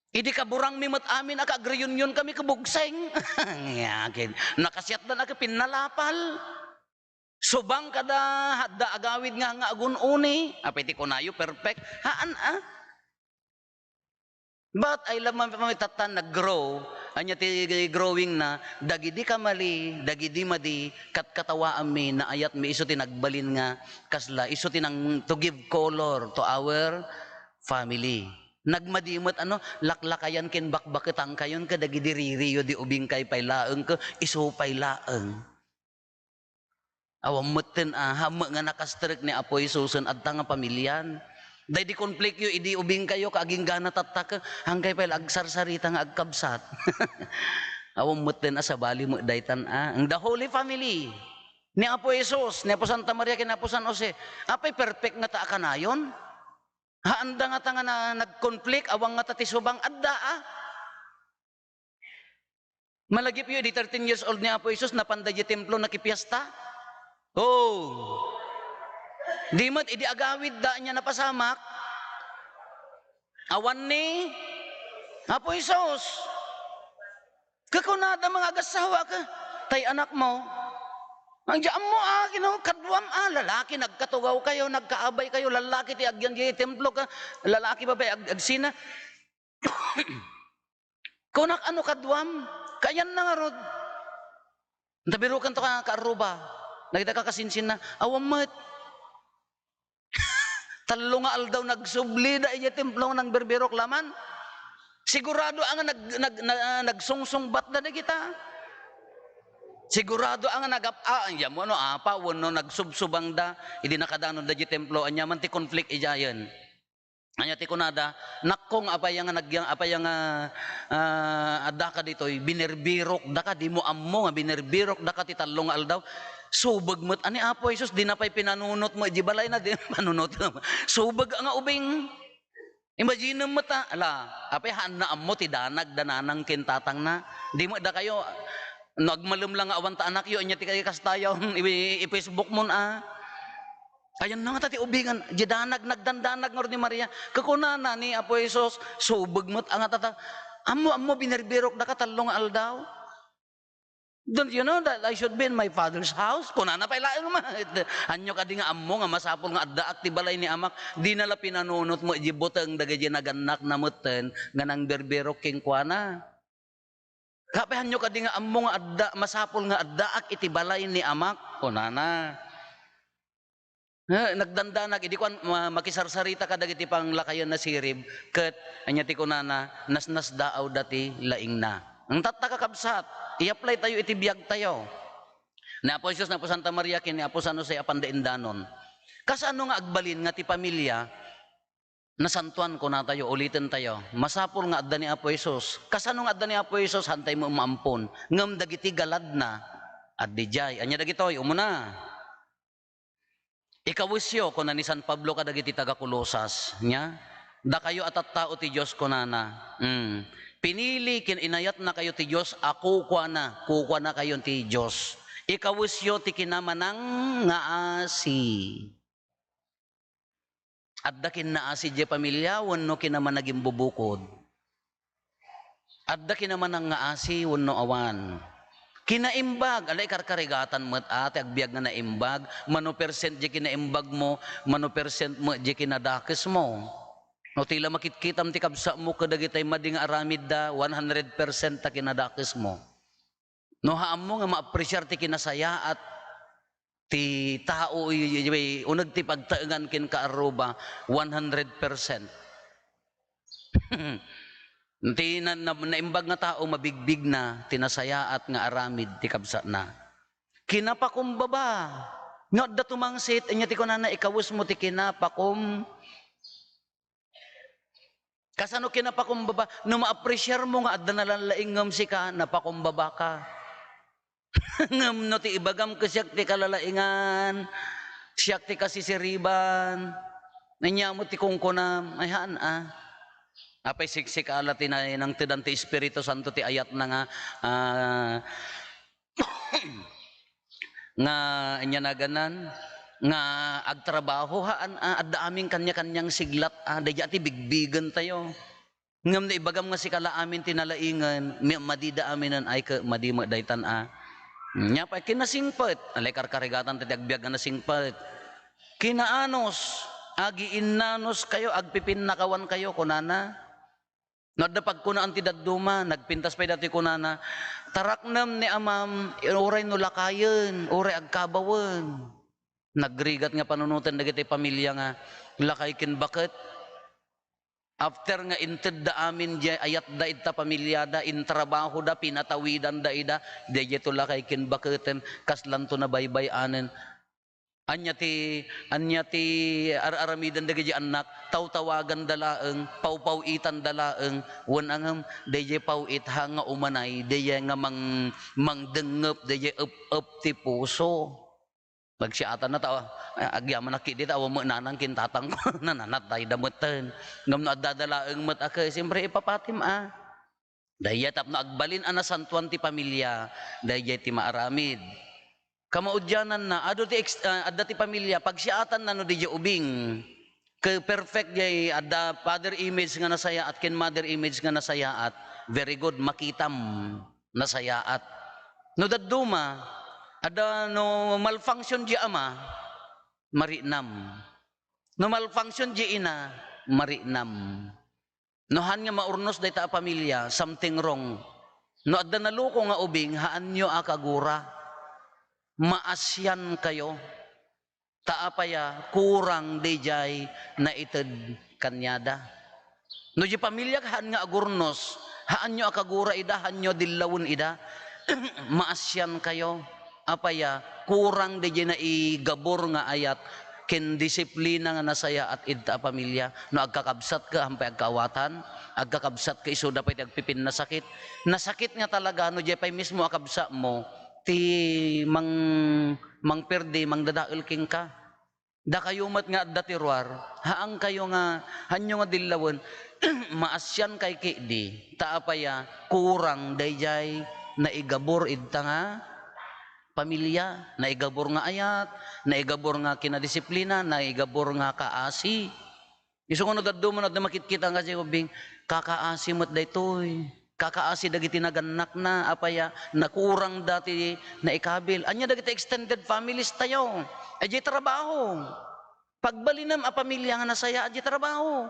Idi kaburangmi met amin a kaagreunion kami ket bugseng. Yakin, nakasiatdan a ket pinnalapal. Subang kada adda agawid nga, nga agun-uni. Apay ti kunayo, perfect? Haan a. But I love my family, tattan nag-grow. Ania ti growing na, dagidi kamali, dagidi madi, katkatawaanmi, naayatmi, isu ti nagbalin nga kasla, isu ti nang to give color to our family. Nagmadi met, ano, laklakayan ken bakbaketankayon kadagidi ririyo di ubingkay pay laeng, ket isu pay laeng. Awan metten a, hammo nga nakastrek ni Apo Jesusen, adda nga pamilian. Daydi konflikyo idi ubingkayo, kaaginggana tatta ket, hankay pay la agsarsarita nga agkabsat. Awan metten a sabali met daytan a. Ang the Holy Family ni Apo Jesus, ni Apo Santa Maria, ken Apo San Jose, apay perfect ngata a kanayon? Haanda ngata nga na-, nagkonflict, awan ngata ti subang, adda a. Malagipyo idi thirteen years old ni Apo Jesus, napanda idiay templo, nakipiesta? Oh. Di met idi agawidda, ania napasamak? Awan ni Apo Jesus. Kakunada, mga agassawa ka, tay anakmo. Ang di ammo, ah, you know, kaduam, ah, lalaki, nagkatugaw kayo, nagkaabay kayo, lalaki ti agyan di templo ka, lalaki, babae, ag-, agsina. Kunak, ano kaduam? Kayan na ngarud. Tabirukan to ka, kaarruba. Nagita ka kasinsin na, awan met. Tallo nga aldaw nagsubli da idiay templo, nangbirbirok laman. Sigurado a nga nag-, nag-, na-, nagsungsungbat da dagita. Sigurado a nga nagap-, ah, anya mo, no, apa, wenno nagsubsubang da, idi nakadanon da idiay templo, anya man ti konflikt idiayen. Anya ti kunada, "Nakkong, apay nga nagyang, apay nga, ah, adda ka ditoy, binirbirok da ka, di mo ammo nga binirbirok da ka ti tallo nga aldaw." Subeg met, ani Apo Jesus, di na pay pinanunot mo, di balay na, di panunot. Subeg nga ubing. Imagine mo ta, ala, apay haanna ammo ti danag, dananang ken tatangna. Di mo da kayo, no, agmalem lang nga awan ta anakyo, anya ti kayo kastayaw, i-, i-Facebook mo na. Ayanna ngata ti ubing, diay danag, nagdandanag ngarud ni Maria. Ket kunana ni Apo Jesus, subeg met a ngata ta, "Ammo, ammo, binerbirok daka tallo nga aldaw." "Don't you know that I should be in my Father's house?" Kunana pay laeng met. Ania kadi nga ammo nga masapul nga addaak ti balay ni Amak? Dina la pinanunot met diay buteng dagiti nagannakna metten nga nangberbirok kenkuana. Apay, ania kadi nga ammo nga adda, masapul nga addaak iti balay ni Amak? Kunana. Eh, nagdandanag, idi kuan, ma-, makisarsarita kadagiti panglakayen a sirib, ket ania ti kunana, nasnasdaawda ti laingna. Ang tatta, kakabsat, i-apply tayo iti biag tayo. Ni Apo Jesus, ni Apo Santa Maria, ken ni Apo San Jose, apanda indanon. Kasano nga agbalin nga ti pamilia, nasantuan, kunatayo, uliten tayo. Masapul nga adda ni Apo Jesus. Kasano nga adda ni Apo Jesus? Hantay mo maampon. Ngem dagiti galadna, addi diay. Ania dagitoy? Umuna, ikawesyo, kuna ni San Pablo kadagiti taga-Colosas, nia? Dakayo a tattao ti Dios, kunana. Mm. Pinili ken inayatnakayo ti Dios a kukuana, kukuanakayo ti Dios. Ikawesyo ti kinamanang nga asi. Adda kinnaasi diay pamilia wenno kinamanagimbubukod? Adda kinamanang nga asi wenno awan? Kinaimbag, ala, ikarkarigatan met a ti agbiag nga naimbag, mano percent diay kinaimbag mo, mano percent met diay kinadakes mo. No ti la makitkitam ti kabsat mo kadagitay madi nga aramidda, one hundred percent ta kinadakes mo. No, haanmo nga maapresiar ti kinasayaat ti tao, i-, i-, i-, uneg ti pagtaengan ken kaarruba, one hundred percent. Ti na-, na-, naimbag nga tao, mabigbigna ti nasayaat nga aramid ti kabsatna. Kinapakumbaba. No adda tumangsit, ania ti kunana, ikawes mo ti kinapakum-, Kasano kinapakumbaba? No maapresiar mo nga adda nalalaing ngem sika, napakumbaba ka. Ngem no ti ibagam ket siak ti kalalaingan, siak ti kasisiriban, ania mo ti kunkunam? Ay, haan, a. Apay, siksika la ti na-, nangtedan ti Espiritu Santo ti ayatna nga, ah, nga ania naganan, nga agtrabaho, haan, a, adda amin kania-kaniang siglat, a, daydiay ti bigbigentayo. Ngem no ibagam nga sika la amin ti nalaingen, mi-, madida aminen, ay, ke-, madi met daytan, a. Nia pay, kinasingpet, alay karkarigatan ti agbiag nga nasingpet. Kinaanus, agiinnanuskayo, agpipinnakawankayo, kunana. No adda pagkunaan ti dadduma, nagpintas pay datoy kunana, "Taraknem ni amam, uray no lakayen, uray agkabawen." Nagrigat nga panunoten dagiti pamilia nga lakay ken baket. After nga intedda amin diay ayatda ita pamiliada, intrabahoda, pinatawidanda ida, daydiay to lakay ken baketen, kaslanto nabaybay-anen. Ania ti, ania ti ar-aramiden dagiti annak? Tawtawaganda laeng, pawpaw-itanda laeng, wen angem, daydiay paw-it haan nga umanay, daydiay nga mang-, mangdengngep, daydiay ep-ep ti puso. Nagsiatanna ta, a-, agyamanak ketdi ta awan met nanang ken tatangko, nananatdayda metten. Ngem no addada laeng met a ke, siyempre ipapatim a. Daydiay tapno agbalin a nasantoan ti pamilia, daydiay ti maaramid. Kamaudiananna, adu ti ex-, ah, adda ti pamilia, pagsiatanna no daydiay ubing. Ke perfect diay, adda father image nga nasayaat ken mother image nga nasayaat. Very good, makitam, nasayaat. No dadduma, adda no malfunction diay ama, marinam. No malfunction diay ina, marinam. No haan nga maurnos dayta a pamilia, something wrong. No adda naluko nga ubing, haanyo a kagura. Maasiankayo. Ta apay a, kurang daydiay naited kaniada. No diay pamiliak haan nga agurnos, haanyo a kagura ida, haanyo a dillawen ida. Maasiankayo. Apay a, kurang daydiay naigabur nga ayat ken disiplina nga nasayaat ita a pamilia. No agkakabsatka, haan pay agkaawatan, agkakabsatka, isuda pay ti agpipinnasakit. Nasakit nga talaga no diay pay mismo a kabsatmo ti mang-, mangperdi, mangdadael kenka. Dakayo met nga adda ti ruar, haankayo nga, haanyo nga dillawen, maasiankay ketdi, ta apay a, kurang daydiay naigabur ita nga pamilia, naigabur nga ayat, naigabur nga kinadisiplina, naigabur nga kaasi. Isu nga no dadduma no adda makitkita nga kadi ubing, kakaasi met daytoy. Kakaasi dagiti nagannakna, apay a, nakurang dati naikabil. Ania dagiti extended families tayo? Idiay trabaho. Pagbalinem a pamilia nga nasaya, idiay trabaho.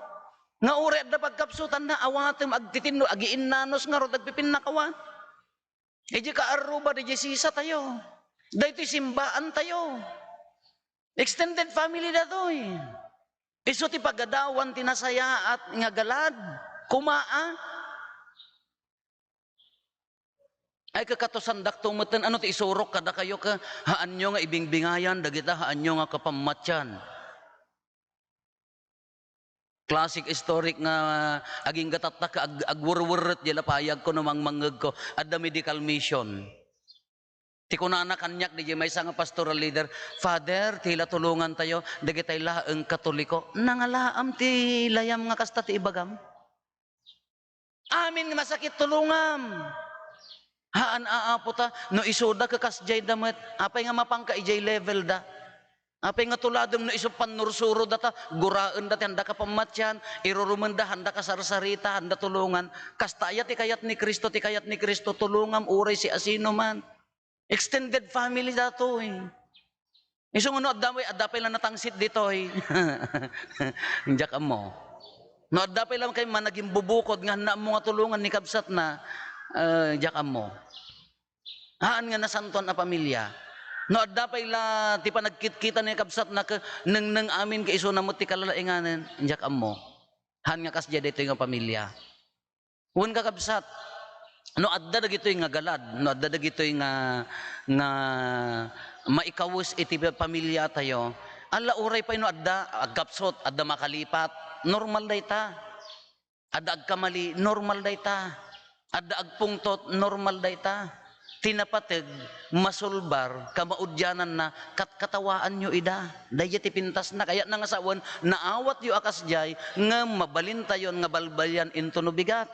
Nga uray adda pagkapsutanna, awatem agtitinno, agiinnanos ngarud, agpipinnakawan. Idiay kaarruba, idiay sisa tayo. Daytoy simbaan tayo. Extended family datoy. Isu ti pagadawan ti nasayaat nga galad. Kumaa. Ay, kakatusandak tumeten, ano ti isurok kadakayo, ka haanyo nga ibingbingayan dagita haanyo nga kapammatian. Classic historic nga agingga tatta ka ag-, agwerwerret diay lapayagko no mangmangngegko. Adda medical mission. Ti kunana kaniak diay maysa nga pastoral leader, "Father, tila tulongan tayo, dagitay laeng Katoliko." Nangalaam ti layam nga kasta ti ibagam. Amin nga masakit, tulongam. Haan a, Apo ta, no isuda, kakasdiay da met. Apay nga mapanka idiay level da? Apay nga tuladem no isu pannursuro data, guraen dati, handa ka pammatian, irurumen da, handa ka sarsarita, handa tulongan. Kasta aya ti kayat ni Cristo, ti kayat ni Cristo, tulongam uray siasinoman. Extended family datoy. Isu nga no adda pay, adda pay la natangsit ditoy. Diak ammo. No adda pay la kay managimbubukod nga hanna ammo nga tulongan ni kabsatna, eh, diak ammo. Haan nga nasantuan a pamilia. No adda pay la ti panagkitkita ni kabsatna ket nengneng amin ket isuna met ti kalalainganen, diak ammo. Haan nga kasdiay daytoy nga pamilia. Wen, kakabsat, no adda dagitoy nga galad, no adda dagitoy nga, nga maikawes iti pamiliatayo, ala, uray pay no adda agkapsut, adda makalipat, normal dayta. Adda agkamali, normal dayta. Adda agpungtot, normal dayta. Ti napateg, masulbar, kamaudiananna, katkatawaanyo ida. Daydiay ti pintasna, kayatna nga sawen, naawatyo a kasdiay, ngem mabalintayon nga balbalian intono bigat.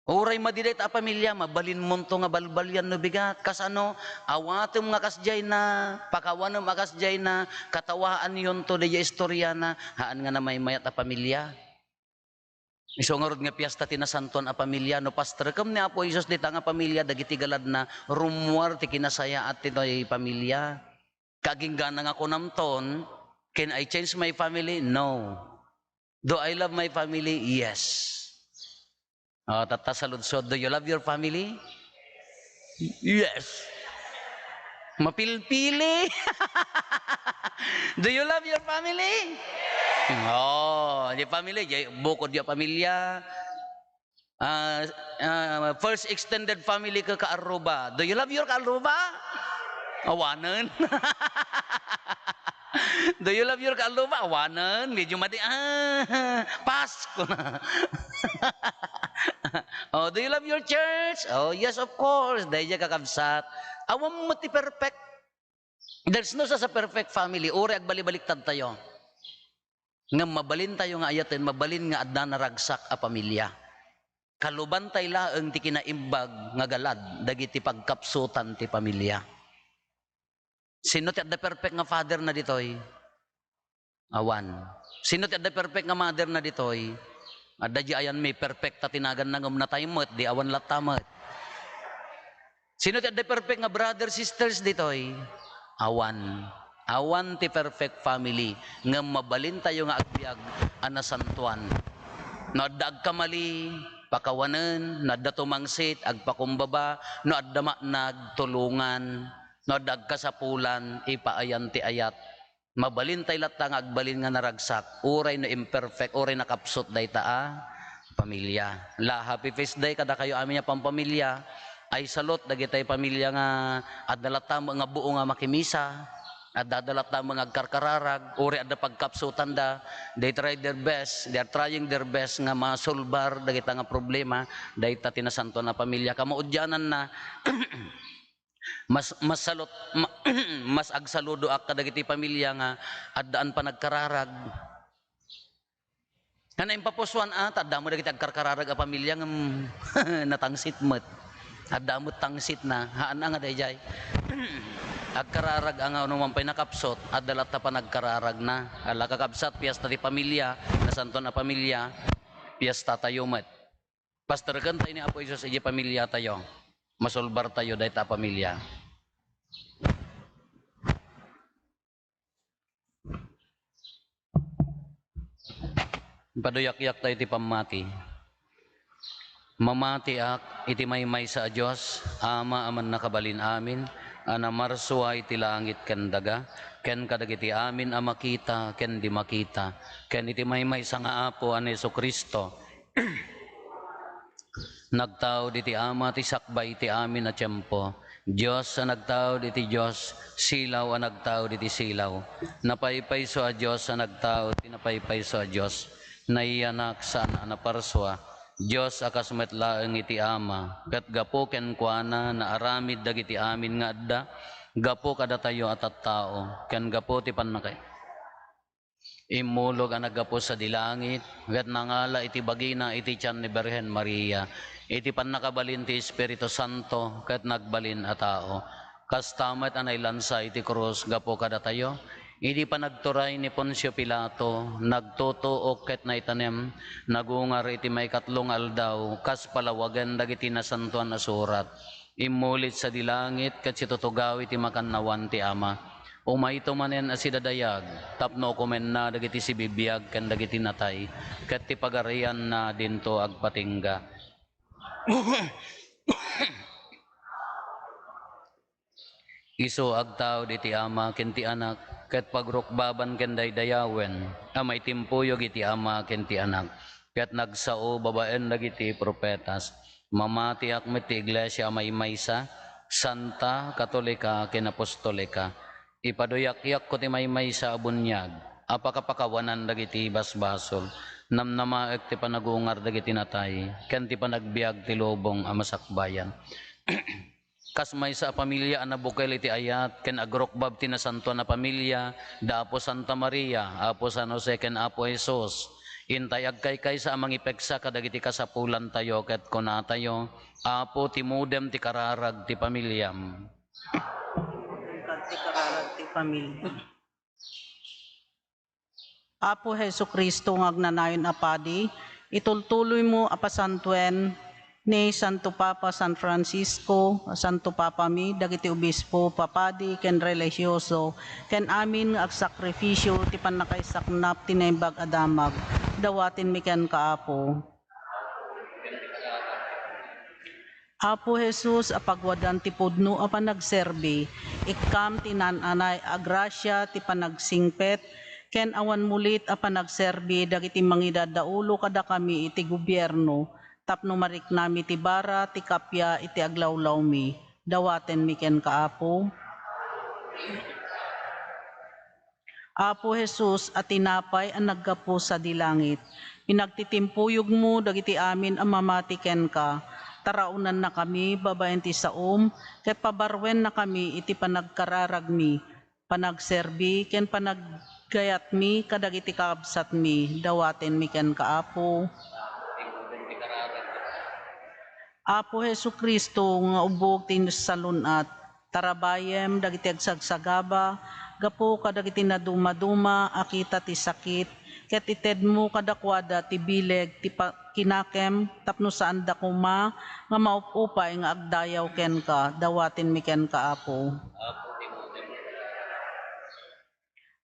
Uray madi dayta a pamilia, mabalinmonto nga balbalian no bigat. Kasano? Awatem nga kasdiayna, pakawanem a kasdiayna, katawaanyonto daydiay istoriana, haan nga namaymayat a pamilia. Isu ngarud nga piesta ti nasantuan a pamilia. No pasterkem ni Apo Jesus dita nga pamilia, dagiti galadna, rummuar ti kinasayaat ditoy pamilia. Kaginggana nga kunamton, "Can I change my family?" No. "Do I love my family?" Yes. Oh, tatta saludsod, "Do you love your family?" Yes. Mapilpili. Do you love your family? Oh, di family, di bukod di pamilya. Ah, ah, first extended family ka kaaruba. Do you love your kaaruba? Awanen. Do you love your kaaruba? Awanen. Medyo madi, ah, pass. Oh, do you love your church? Oh, yes, of course. Daydiay kakabsat. Awan met ti perfect. There's no such a perfect family. Uray agbalibaliktad tayo. Ngem mabalin tayo nga ayaten, mabalin nga adda naragsak a pamilya. Kaluban tay laeng ti kinaimbag nga galad dagiti pagkapsutan ti pamilya. Sino ti adda perfect nga father na ditoy? Awan. Sino ti adda perfect nga mother na ditoy? Adda di ayanmi, perfecta ti naganna ngem natay met, di awan latta met. Sino ti adda perfect nga brother, sisters ditoy? Awan. Awan ti perfect family, ngem mabalintayo nga agbiag a nasantuan. No adda agkamali, pakawanen, no adda tumangsit, agpakumbaba, no adda maanag, tulongan, no adda agkasapulan, ipaayan ti ayat. Mabalin tay latta nga agbalin nga naragsak, uray no imperfect, uray nakapsut dayta a pamilya. La, happy feast day kadakayo amin a pampamilya. Ay, salot dagitay pamilya nga adda latta nga buo nga makimisa, adda, adda latta nga agkarkararag, uray adda pagkapsutanda. They try their best, they are trying their best nga masulbar dagita nga problema dayta ti nasantuan a pamilya. Kamaudiananna, Mas, mas salot-, ma-, mas agsaludoak kadagiti pamilya nga addaan panagkararag. Nga naimpapusuan a, ta adda met dagiti agkarkararag a pamilya ngem natangsit met. Adda met tangsitna, haan nga daydiay. Agkararag nga anuman pay nakapsut, adda latta panagkararagna. Ala, kakabsat, piesta ti pamilya, nasantoan a pamilya, piesta tayo met. Pasterken tayo ni Apo Jesus iti pamilya tayo. Masulbar tayo dayta a pamilya. Paduyakyak tayo ti pammati. Mamatiak iti maymaysa a Dios, Ama a mannakabalin amin, a namarsua iti langit ken daga, ken kadagiti amin a makita ken di makita, ken iti maymaysa nga Apo a ni Jesu-Cristo. Nagtaud iti Ama ti sakbay iti amin a tiempo. Dios a nagtaud iti Dios, silaw a nagtaud iti silaw. Napaypayso a Dios a nagtaud ti napaypayso a Dios. Nayanak saan a naparsua. Dios a kas met laeng iti Ama, ket gapu kenkuana naaramid dagiti amin nga adda, gapu kadatayo a tattao, ken gapu ti pannaka-, Immulog a naggapu sadi langit, ket nangala iti bagina iti tian ni Birhen Maria, iti pannakabalin ti Espiritu Santo, ket nagbalin a tao. Kasta met a nailansa iti krus gapu kadatayo. Idi panagturay ni Poncio Pilato, nagtutuok ket naitanem, nagungar iti maikatlo nga aldaw, kas palawagen dagiti Nasantoan a Surat. Immulit sadi langit ket situtugaw iti makannawan ti Ama. Umayto manen a sidadayag tapno ukomenna dagiti sibibiag ken dagiti natay, ket ti pagarianna dinto agpatingga. Isu agtaud iti Ama ken ti Anak, ket pagrukbaban ken daydayawen a maitimpuyog iti Ama ken ti Anak, ket nagsao babaen dagiti profetas. Mamatiak met ti iglesia a maymaysa, santa, katolika, ken apostolika. Ipaduyakyak ko ti maymaysa a buniag a pakapakawanan dagiti basbasol. Namnamaek ti panagungar dagiti natay, ken ti panagbiag ti lubong a masakbayan. Kas maysa a pamilya a nabukel iti ayat ken agrukbab ti nasantoan a pamilya, da Apo Santa Maria, Apo San Jose, ken Apo Jesus, intay agkaykaysa a mangipeksa kadagiti kasapulantayo ket kunatayo, Apo, timudem ti kararag ti pamiliam. Ti kararag ti pamilya. Apo Jesu-Cristo nga agnanayon a padi, itultuloymo a pasantoen ni Santo Papa San Francisco, Santo Papami, dagiti obispo, papadi, ken relihioso, ken amin nga agsakrifisio ti pannakaisaknap ti naimbag a damag. Dawatenmi kenka, Apo. Apo Jesus a pagwadan ti pudno a panagserbi, ikkam ti naan-anay a grasia ti panagsingpet ken awan mulit a panagserbi dagiti mangidadaulo kadakami iti gobierno tapno mariknami ti bara ti kappia iti aglawlawmi. Dawatenmi kenka, Apo. Apo Jesus a tinapay a naggapu sadi langit, pinagtitimpuyogmo dagiti amin a mamati kenka, taraonannakami babaen ti saom, ket pabarwennakami iti panagkararagmi, panagserbi, ken panaggayatmi kadagiti kakabsatmi. Dawatenmi kenka, Apo. Apo Jesu-Cristo nga ubbog ti salun-at, tarabayem dagiti agsagsagaba gapu kadagiti nadumaduma a kita ti sakit, ket itedmo kadakuada ti bileg ti pa-, kinakem tapno saanda koma nga maup-upay nga agdayaw kenka. Dawatenmi kenka, Apo.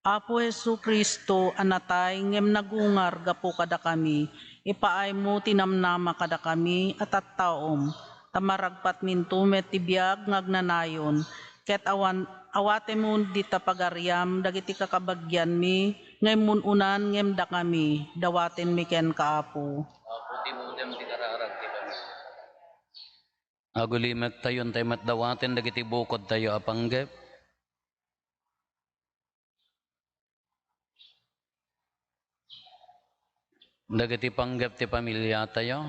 Apo Jesu-Cristo a natay ngem nagungar gapu kadakami, ipaaymo ti namnama kadakami a tattaom, ta maragpatminto met ti biag nga agnanayon, ket awan, awatemon dita pagariam dagiti kakabagianmi nga immun-unan ngem dakami. Dawatenmi kenka, Apo. Apo, timudem ti kararag ti pamilya. Agulimek tayo, intay met dawaten dagiti bukod tayo a panggep. Dagiti panggep ti pamilya tayo.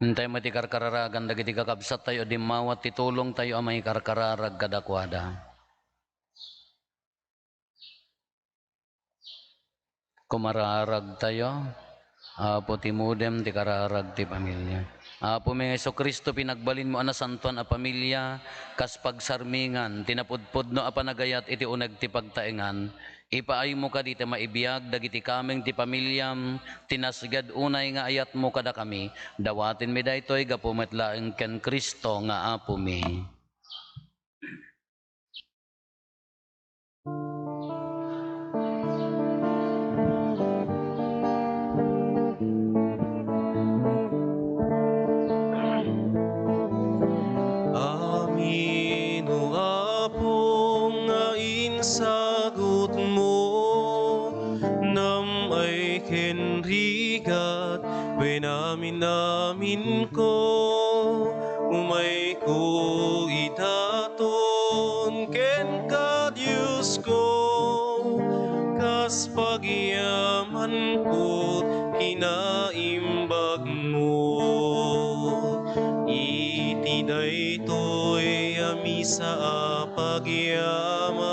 Intay met ti karkararagan dagiti kakabsat tayo, dimmawat ti tulong tayo a maikarkararag kadakuada. Kumararag tayo. Apo, timudem ti kararag ti pamilia. Apo mi nga Jesu-Cristo, pinagbalinmo a nasantoan a pamilia, kas pagsarmingan ti napudpudno a panagayat iti uneg ti pagtaengan, ipaaymo kadi ti maibiag dagiti kameng ti pamiliam, ti nasged unay nga ayatmo kadakami. Dawatenmi daytoy gapu met laeng ken Cristo nga Apomi. Amin, O Apo, nga insagutmo, nam-ay ken rigat, wen amin-aminko, umayko idaton kenka, Diosko, kas pagyamanko kinaimbagmo. Iti daytoy a misa a pagyaman,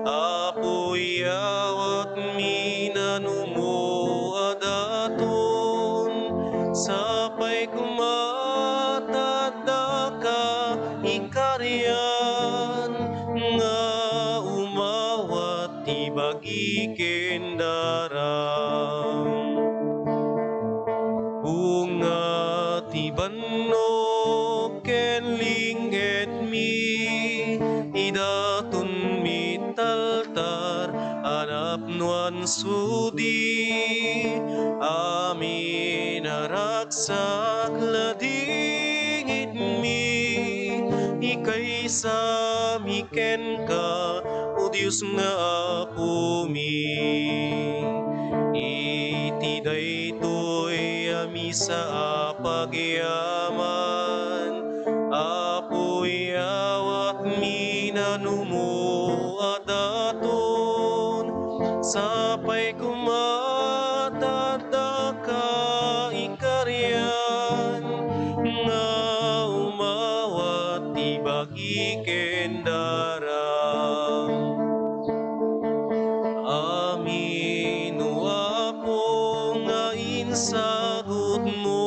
Apo, iyawatmi nanumo a daton, sapay koma ta addaka ikarian nga umawat ti bagi ken daram. Bunga ti bannok ken ling-etmi, idatonmi ti altar a napnoan sudi. Amin a ragsak, ladingitmi, ikaysami kenka, O Dios nga Apomi. Iti daytoy a misa a pagyaman, Apo, iyawatmi nanumo a daton, sapay koma ta addaka ikarian nga umawat ti bagi ken daram. Amin, O Apo, nga insagutmo,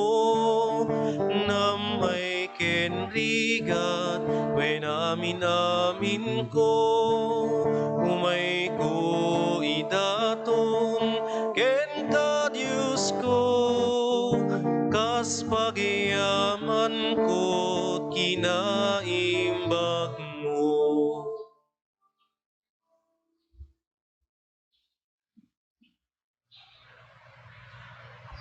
nam-ay ken rigat, wen amin-aminko, umayko idaton kenka, Diosko, kas pagyamanko kinaimbagmo.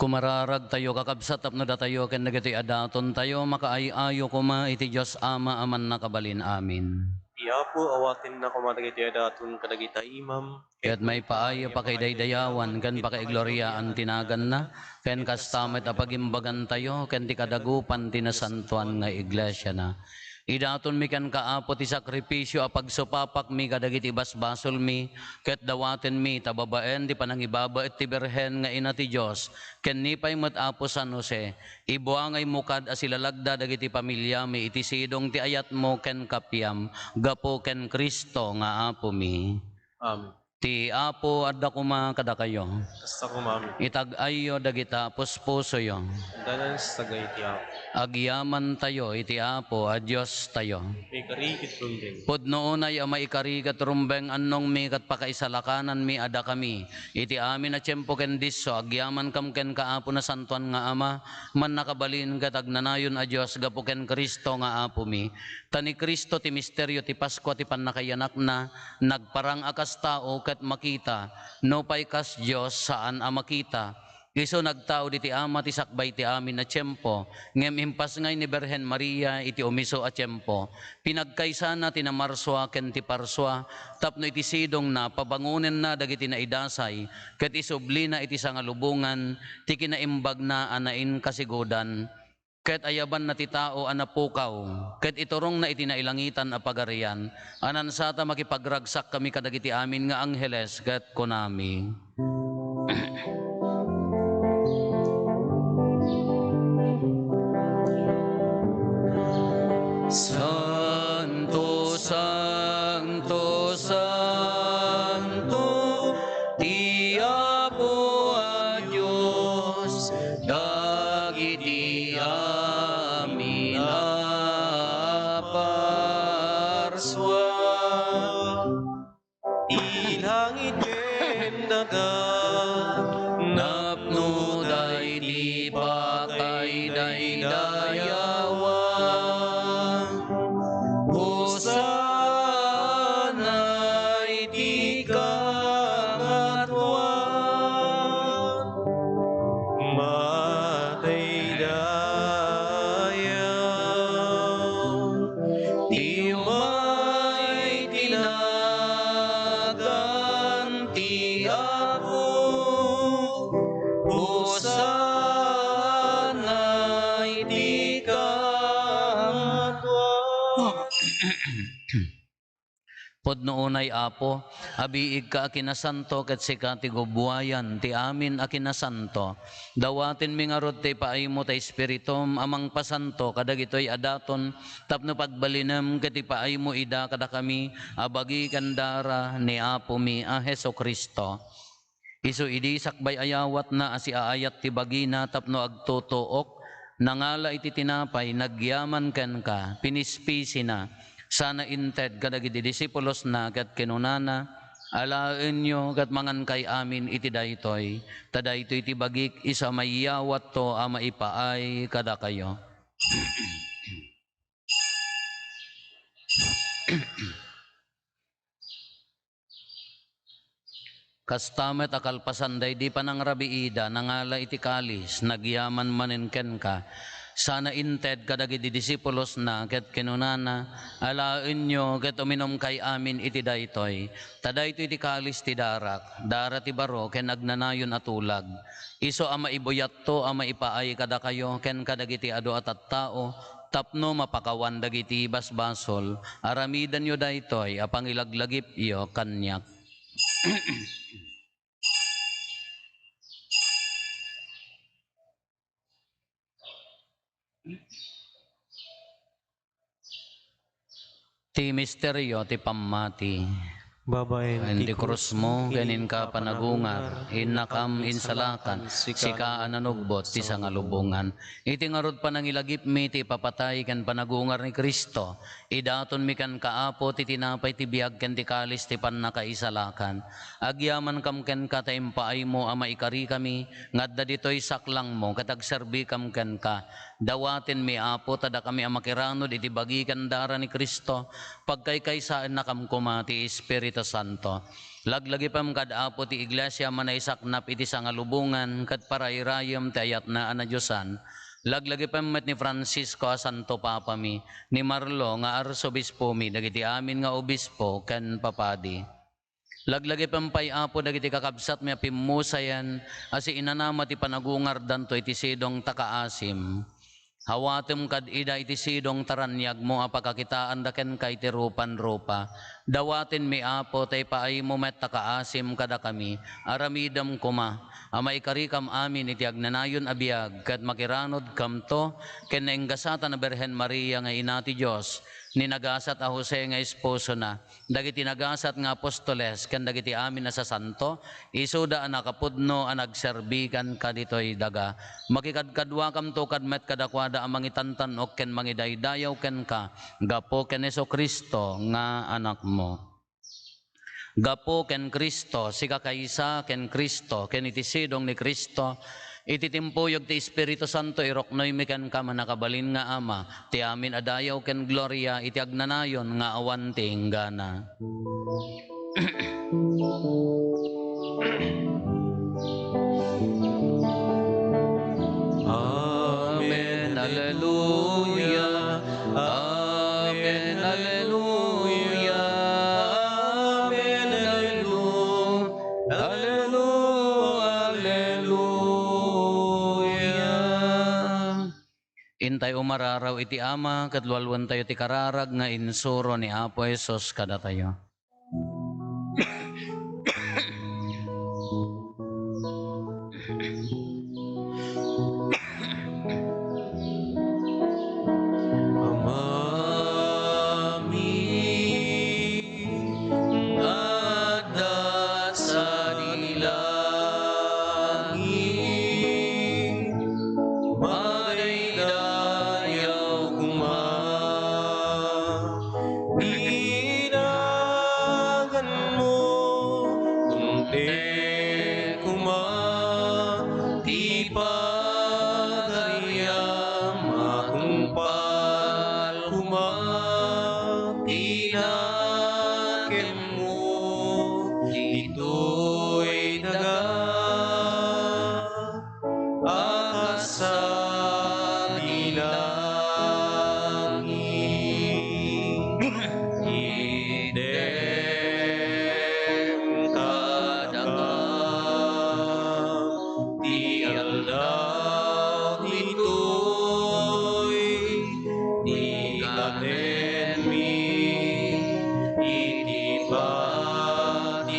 Kumararagtayo, kakabsat, tapno datayo ken dagitoy a datontayo makaay-ayo koma iti Dios Ama a Mannakabalin. Amin. Ti Apo awatenna koma dagitoy a daton kadagita imam, ket maipaayo pakaidaydayawan ken pakaigloriaan ti naganna, ken kasta met a pagimbagantayo ken ti kadagupan ti nasantoan nga iglesiana. Idatonmi kenka, Apo, ti sakrifisio a pagsupapakmi kadagiti basbasolmi, ket dawatenmi ta babaen ti panangibabaet ti Birhen nga Ina ti Dios, ken ni pay met, Apo San Jose, ibuangaymo kad a silalagda dagiti pamiliami iti sidong ti ayatmo ken kapiam, gapu ken Cristo nga Apomi. Amen. Ti Apo adda koma kadakayo. Kasta koma met. Itag-ayyo dagita puspusoyo. Adda sa taga iti Apo. Agyamantayo iti Apo a Diostayo. Maikari ket rumbeng. Pudno unay a maikari ket rumbeng, annongmi ket pakaisalakananmi a dakami iti amin a tiempo ken disso agyamankam kenka, Apo, Nasantoan nga Ama, Mannakabalin ket Agnanayon a Dios, gapu ken Cristo nga Apomi. Ta ni Cristo ti misterio ti Paskua ti pannakaiyanakna, nagparang a kas tao ket makita, nupay kas Dios, saan a makita. Isu nagtaud iti Ama ti sakbay ti amin a tiempo, ngem impasngay ni Birhen Maria iti umisu a tiempo. Pinagkaysana ti namarsua ken ti parsua, tapno iti sidongna, pabangonenna dagiti naidasay, ket isublina iti sangalubongan ti kinaimbagna a nainkasigudan. Ket ayabanna ti tao a napukaw, ket iturongna iti nailangitan a pagarian, a nansata makipagragsakkami kadagiti amin nga angheles, ket kunami, Santo, Santo, Santo, ti Apo a Dios. Ilangit ken daga, napno daydi pakaidaydayawan. Hosanna iti kangatoan. Matay daya ti umay ti nagan ti Apo. Hosanna iti kangatoan. Pudno unay, Apo, a biigka a kinasanto, ket sika ti gubuayan ti amin a kinasanto. Dawatenmi ngarud ti ipaaymo ti Espiritum a mangpasanto kadagitoy a daton tapno pagbalinem ket ipaaymo ida kadakami a bagi ken dara ni Apomi a Jesu-Cristo. Isu idi sakbay a yawatna a siaayat ti bagina tapno agtutuok, nangala iti tinapay, nagyaman kenka, pinispisina, sana inted kadagiti disipulosna ket kinunana, "Alaenyo ket mangankay amin iti daytoy, ta daytoy ti bagik, isu a maiyawatto a maipaay kadakayo." Kasta met a kalpasan daydi panangrabiida, nangala iti kalis, nagyaman manen kenka, sana inted kadagiti disipulosna, ket kinunana, "Alaenyo ket uminumkay amin iti daytoy, ta daytoy ti kalis ti darak, dara ti baro ken agnanayon a tulag. Isu a maibuyatto a maipaay kadakayo ken kadagiti adu a tattao, tapno mapakawan dagiti basbasol. Aramidenyo daytoy a pangilaglagipyo kaniak." Ti misterio ti pammati. Babaen ti krusmo ken inka panagungar, innakam insalakan, sika a nanugbot ti sangalubongan. Iti ngarud panangilagipmi ti ipapatay ken panagungar ni Cristo, idatonmi kenka, Apo, ti tinapay ti biag ken ti kalis ti pannakaisalakan. Agyamankam kenka ta impaaymo a maikarikami nga adda ditoy saklangmo ket agserbikam kenka. Dawatenmi, Apo, ta dakami a makiranod iti bagi ken dara ni Cristo, pagkaykaysaennakam koma ti Espiritu Santo. Laglagipem kad Apo ti Iglesia a manaisaknap iti sangalubongan ket parayrayem ti ayatna a nadiosan. Laglagipem met ni Francisco a Santo Papami, ni Marlo nga Arsobispomi, dagiti amin nga obispo ken papadi. Laglagipem pay, Apo, dagiti kakabsatmi a pimmusayen a siinanama ti panagungardanto iti sidong ta kaasim. Awatem kad ida iti sidong ta raniagmo a pakakitaanda kenka iti rupan-rupa. Dawatenmi, Apo, ta ipaaymo met ta kaasim kadakami. Aramidem koma a maikarikam amin iti agnanayon a biag ket makiranodkamto ken nainggasatan a Birhen Maria nga Ina ti Dios, ni nagasat a Jose nga esposona, dagiti nagasat nga apostoles ken dagiti amin a sasanto, isuda a nakapudno a nagserbi kenka ditoy daga. Makikadkaduakamto kad met kadakuada a mangitantan-ok ken mangidaydayaw kenka gapu ken Jesu-Cristo nga Anakmo. Gapu ken Cristo, sika kaysa ken Cristo, ken iti sidong ni Cristo, iti timpuyog ti Espiritu Santo, iruknoymi kenka, mannakabalin nga Ama, ti amin a dayaw ken gloria iti agnanayon nga awan ti inggana. Amen. Alleluia. Amen. Alleluia. Amen. Alleluia. Alleluia. Alleluia. Intay umararaw iti Ama, ket lualuentayo ti kararag nga insuro ni Apo Jesus kadatayo. Amami nga adda sadi langit, madaydayaw koma. Ina ditoy daga a kasadi langit. Itdem kadakam ti aldaw ditoy, ti kanenmi iti patinayon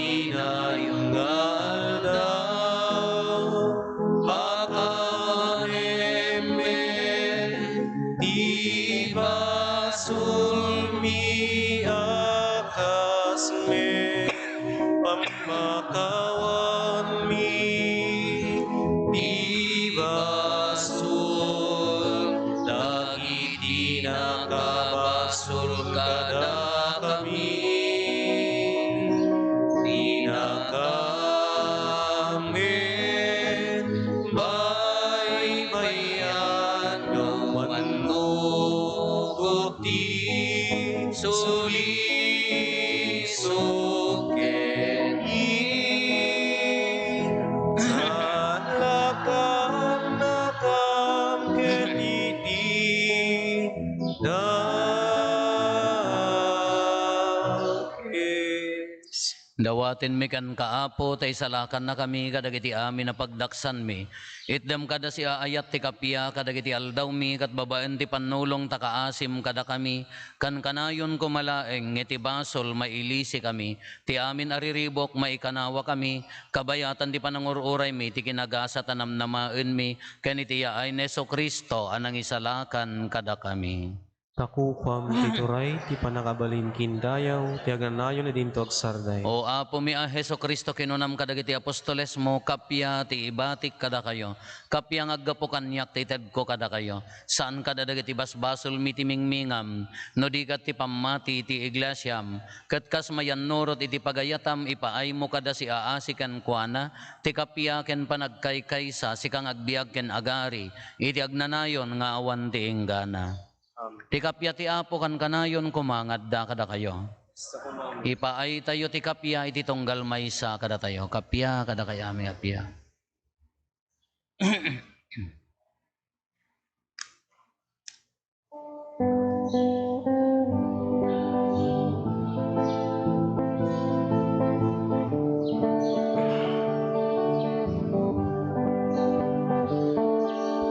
nga aldaw. Pakanem met ti basolmi a kas met pammakawanmi ti basol dagiti nakabasol kadakami. Dinakam met baybay-an no mannugot ti sulisog ken isalakannakam ket iti dakes. Dawatenmi kenka, Apo, ta isalakannakami kadagiti amin a pagdaksanmi. Itdem kada siaayat ti kappia kadagiti aldawmi ket babaen ti pannulong ta kaasim kadakami, kankanayon koma laeng nga iti basol mailisikami, ti amin a riribuk maikanawakami, kabayatan ti panangur-uraymi ti kinagasat a namnamaenmi ken iti yaay ni Jesu-Cristo a nangisalakan kadakami. Ta kupam ti turay, ti pannakabalin ken dayaw, ti agnanayon a dinto agsardeng. O Apomi a Jesu-Cristo, kinunam kadagiti apostolesmo, kappia ti ibatik kadakayo, kappia nga aggapu kaniak ti itedko kadakayo. Saan kada dagiti basbasolmi ti mingmingam, no di ket ti pammati iti iglesiam. Ket kas mayannurot iti pagayatam, ipaaymo kada siaasi kenkuana ti kappia ken panagkaykaysa, sika nga agbiag ken agari iti agnanayon nga awan ti inggana. Amen. Ti kappia ti Apo kankanayon koma nga adda kadakayo. Ipaaytayo ti kappia iti tunggal maysa kadatayo. Kappia kadakayo, amin, kappia.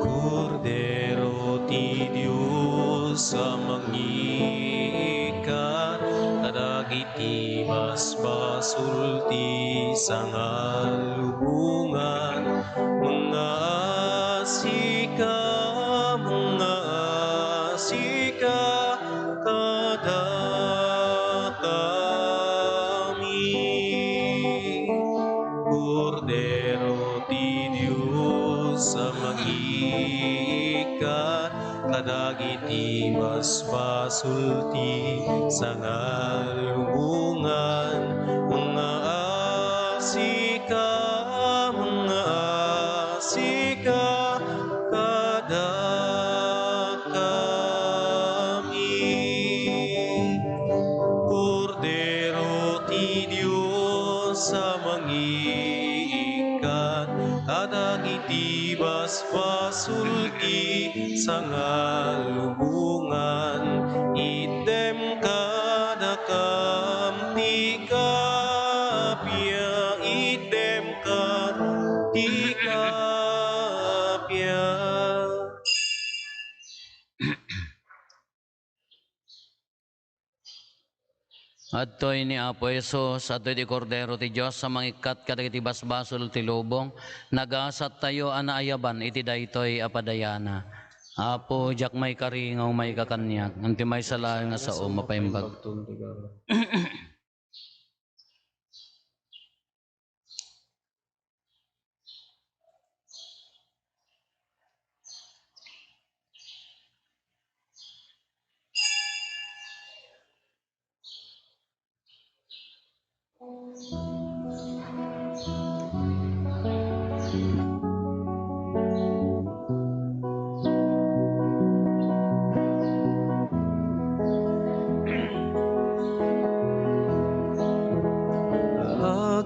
Kordero ti Dios a mangiikkat kadagiti basbasol ti sangallubongan, mangngaasika, mangngaasika kadakami. Kordero ti Dios a mangiikkat kadagiti basbasol ti sangallubongan, mangngaasika, mangngaasika kadakami. Kordero ti Dios a mangiikkat kadagiti basbasol ti sangallubongan, itdem kadakam ti kappia, itdem kad ti kappia. Adtoy ni Apo Jesus, adtoy ti Kordero ti Dios a mangikkat kadagiti basbasol ti lubong. Nagasattayo a naayaban iti daytoy a padayana. Apo, diak maikari nga umayka kaniak, ngem ti maysa laeng nga sao mapaimbag.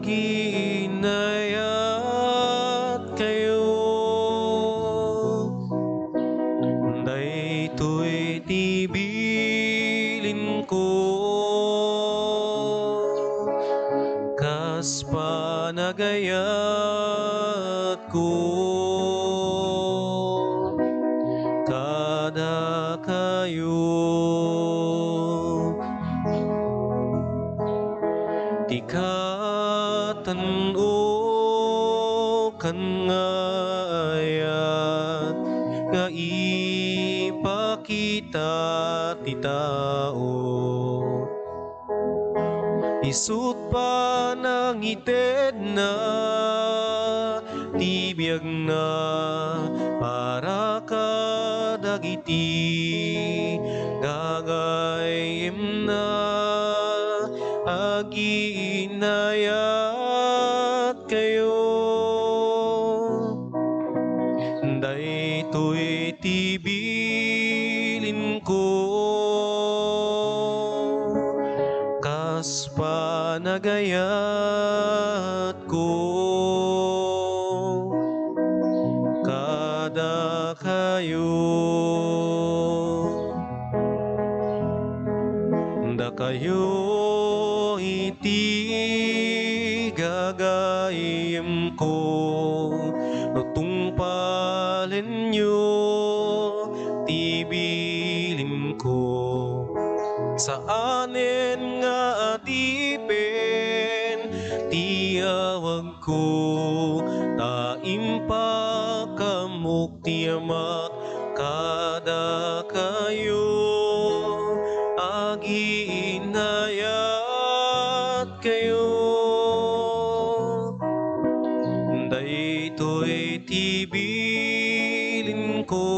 Agiinayatkayo. Daytoy ti bilinko kas panagayatko kadakayo. Ti katan-okan nga ayat nga ipakita ti tao. Isut' panangitedna ti biagna para kadagiti gagayyemna. Agiinayatkayo. Daytoy ti bilinko kas panagayatko kadakayo. Dakayo iti gagayyemko no tungpalenyo ti bilinko. Saanen nga adipen ti awagko, ta impakammok ti Amak kadakayo. Agiinayatkayo. Daytoy ti bilinko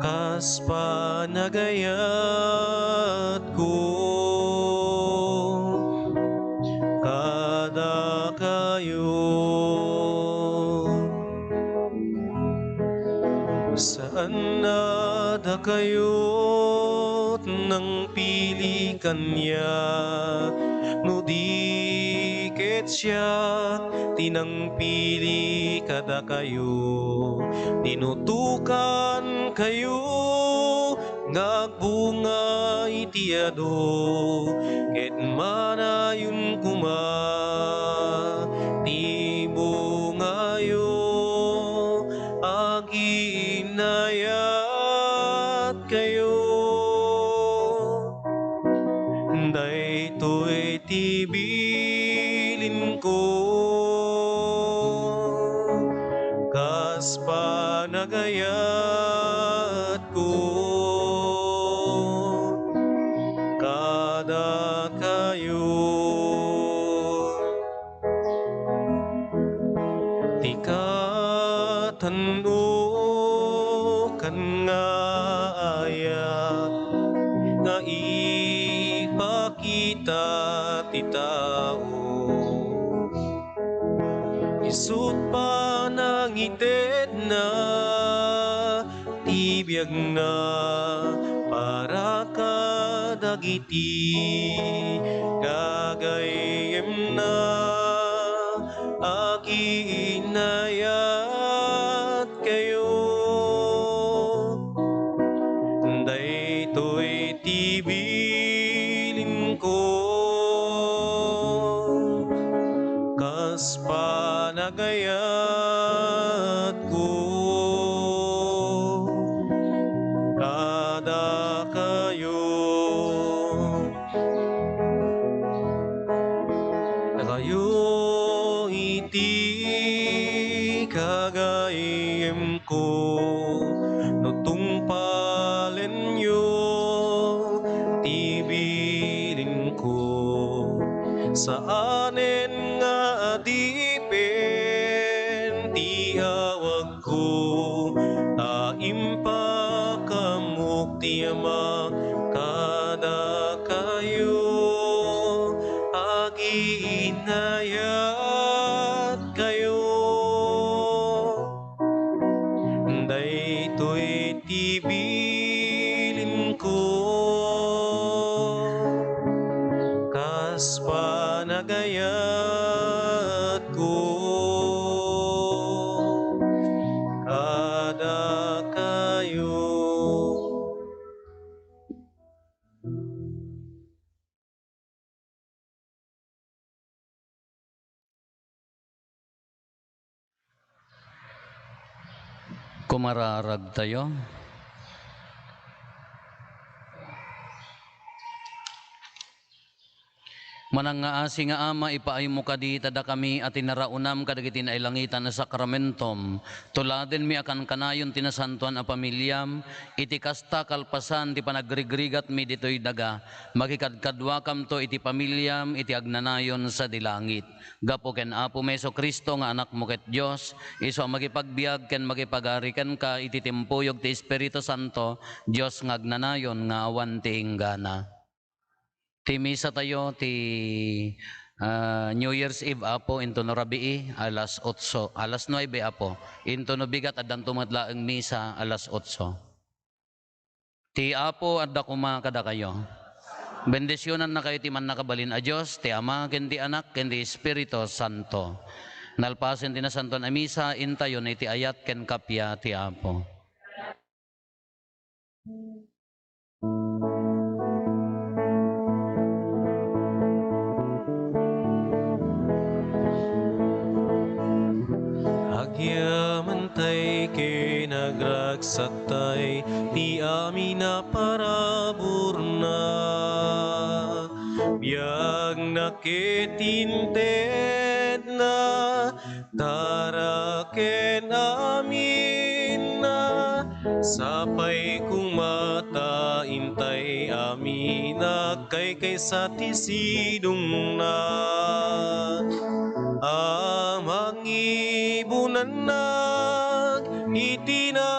kas panagayatko kadakayo. Saan a dakayo nangpili kaniak, no di ket siak ti nangpili kadakayo. Dinutokankayo nga agbunga iti adu, ket manayon koma ti bungayo. Agiinayatkayo. Daytoy ti bilinko kas panagayatko kadakayo. Ti katan-okan nga ayat nga ipakita ti tao. Isut' panangitedna ti biagna para kadagiti gagayyemna. Agiinayatkayo. Daytoy ti bilinko kas panagayatko kadakayo. Dakayo iti gagayyemko, no tungpalenyo ti bilinko. Saanen nga adipen ti awagko, ta impakammok ti Ama kadakayo. Agiinayatkayo. Daytoy ti bilinko, kas panagayatko kadakayo. Kumararagtayo. Manangngaasi nga Ama, ipaaymo kadi ta dakami a tinaraonam kadagiti nailangitan a sakramentom, tuladenmi a kankanayon ti nasantoan a pamiliam, iti kasta kalpasan ti panagrigrigatmi ditoy daga, makikadkaduakamto iti pamiliam iti agnanayon sadi langit. Gapu ken Apomi Jesu-Cristo nga Anakmo ket Dios, isu a makipagbiag ken makipagari kenka iti timpuyog ti Espiritu Santo, Dios nga agnanayon nga awan ti inggana. Ti misatayo ti, ah, New Year's Eve, Apo, intono rabii, alas otso, alas nuebe, Apo. Intono bigat, addanto met laeng misa, alas otso. Ti Apo adda koma kadakayo. Bendisionannakayo ti Mannakabalin a Dios, ti Ama, ken ti Anak, ken ti Espiritu Santo. Nalpasen ti Nasantoan a Misa, intayon iti ayat ken kappia ti Apo. Agyamantay ken agragsaktay ti amin a paraburna. Biagna ket intedna, tara ken aminna. Sapay koma ta intay amin a kaykaysa ti sidongna a mangibunanna iti na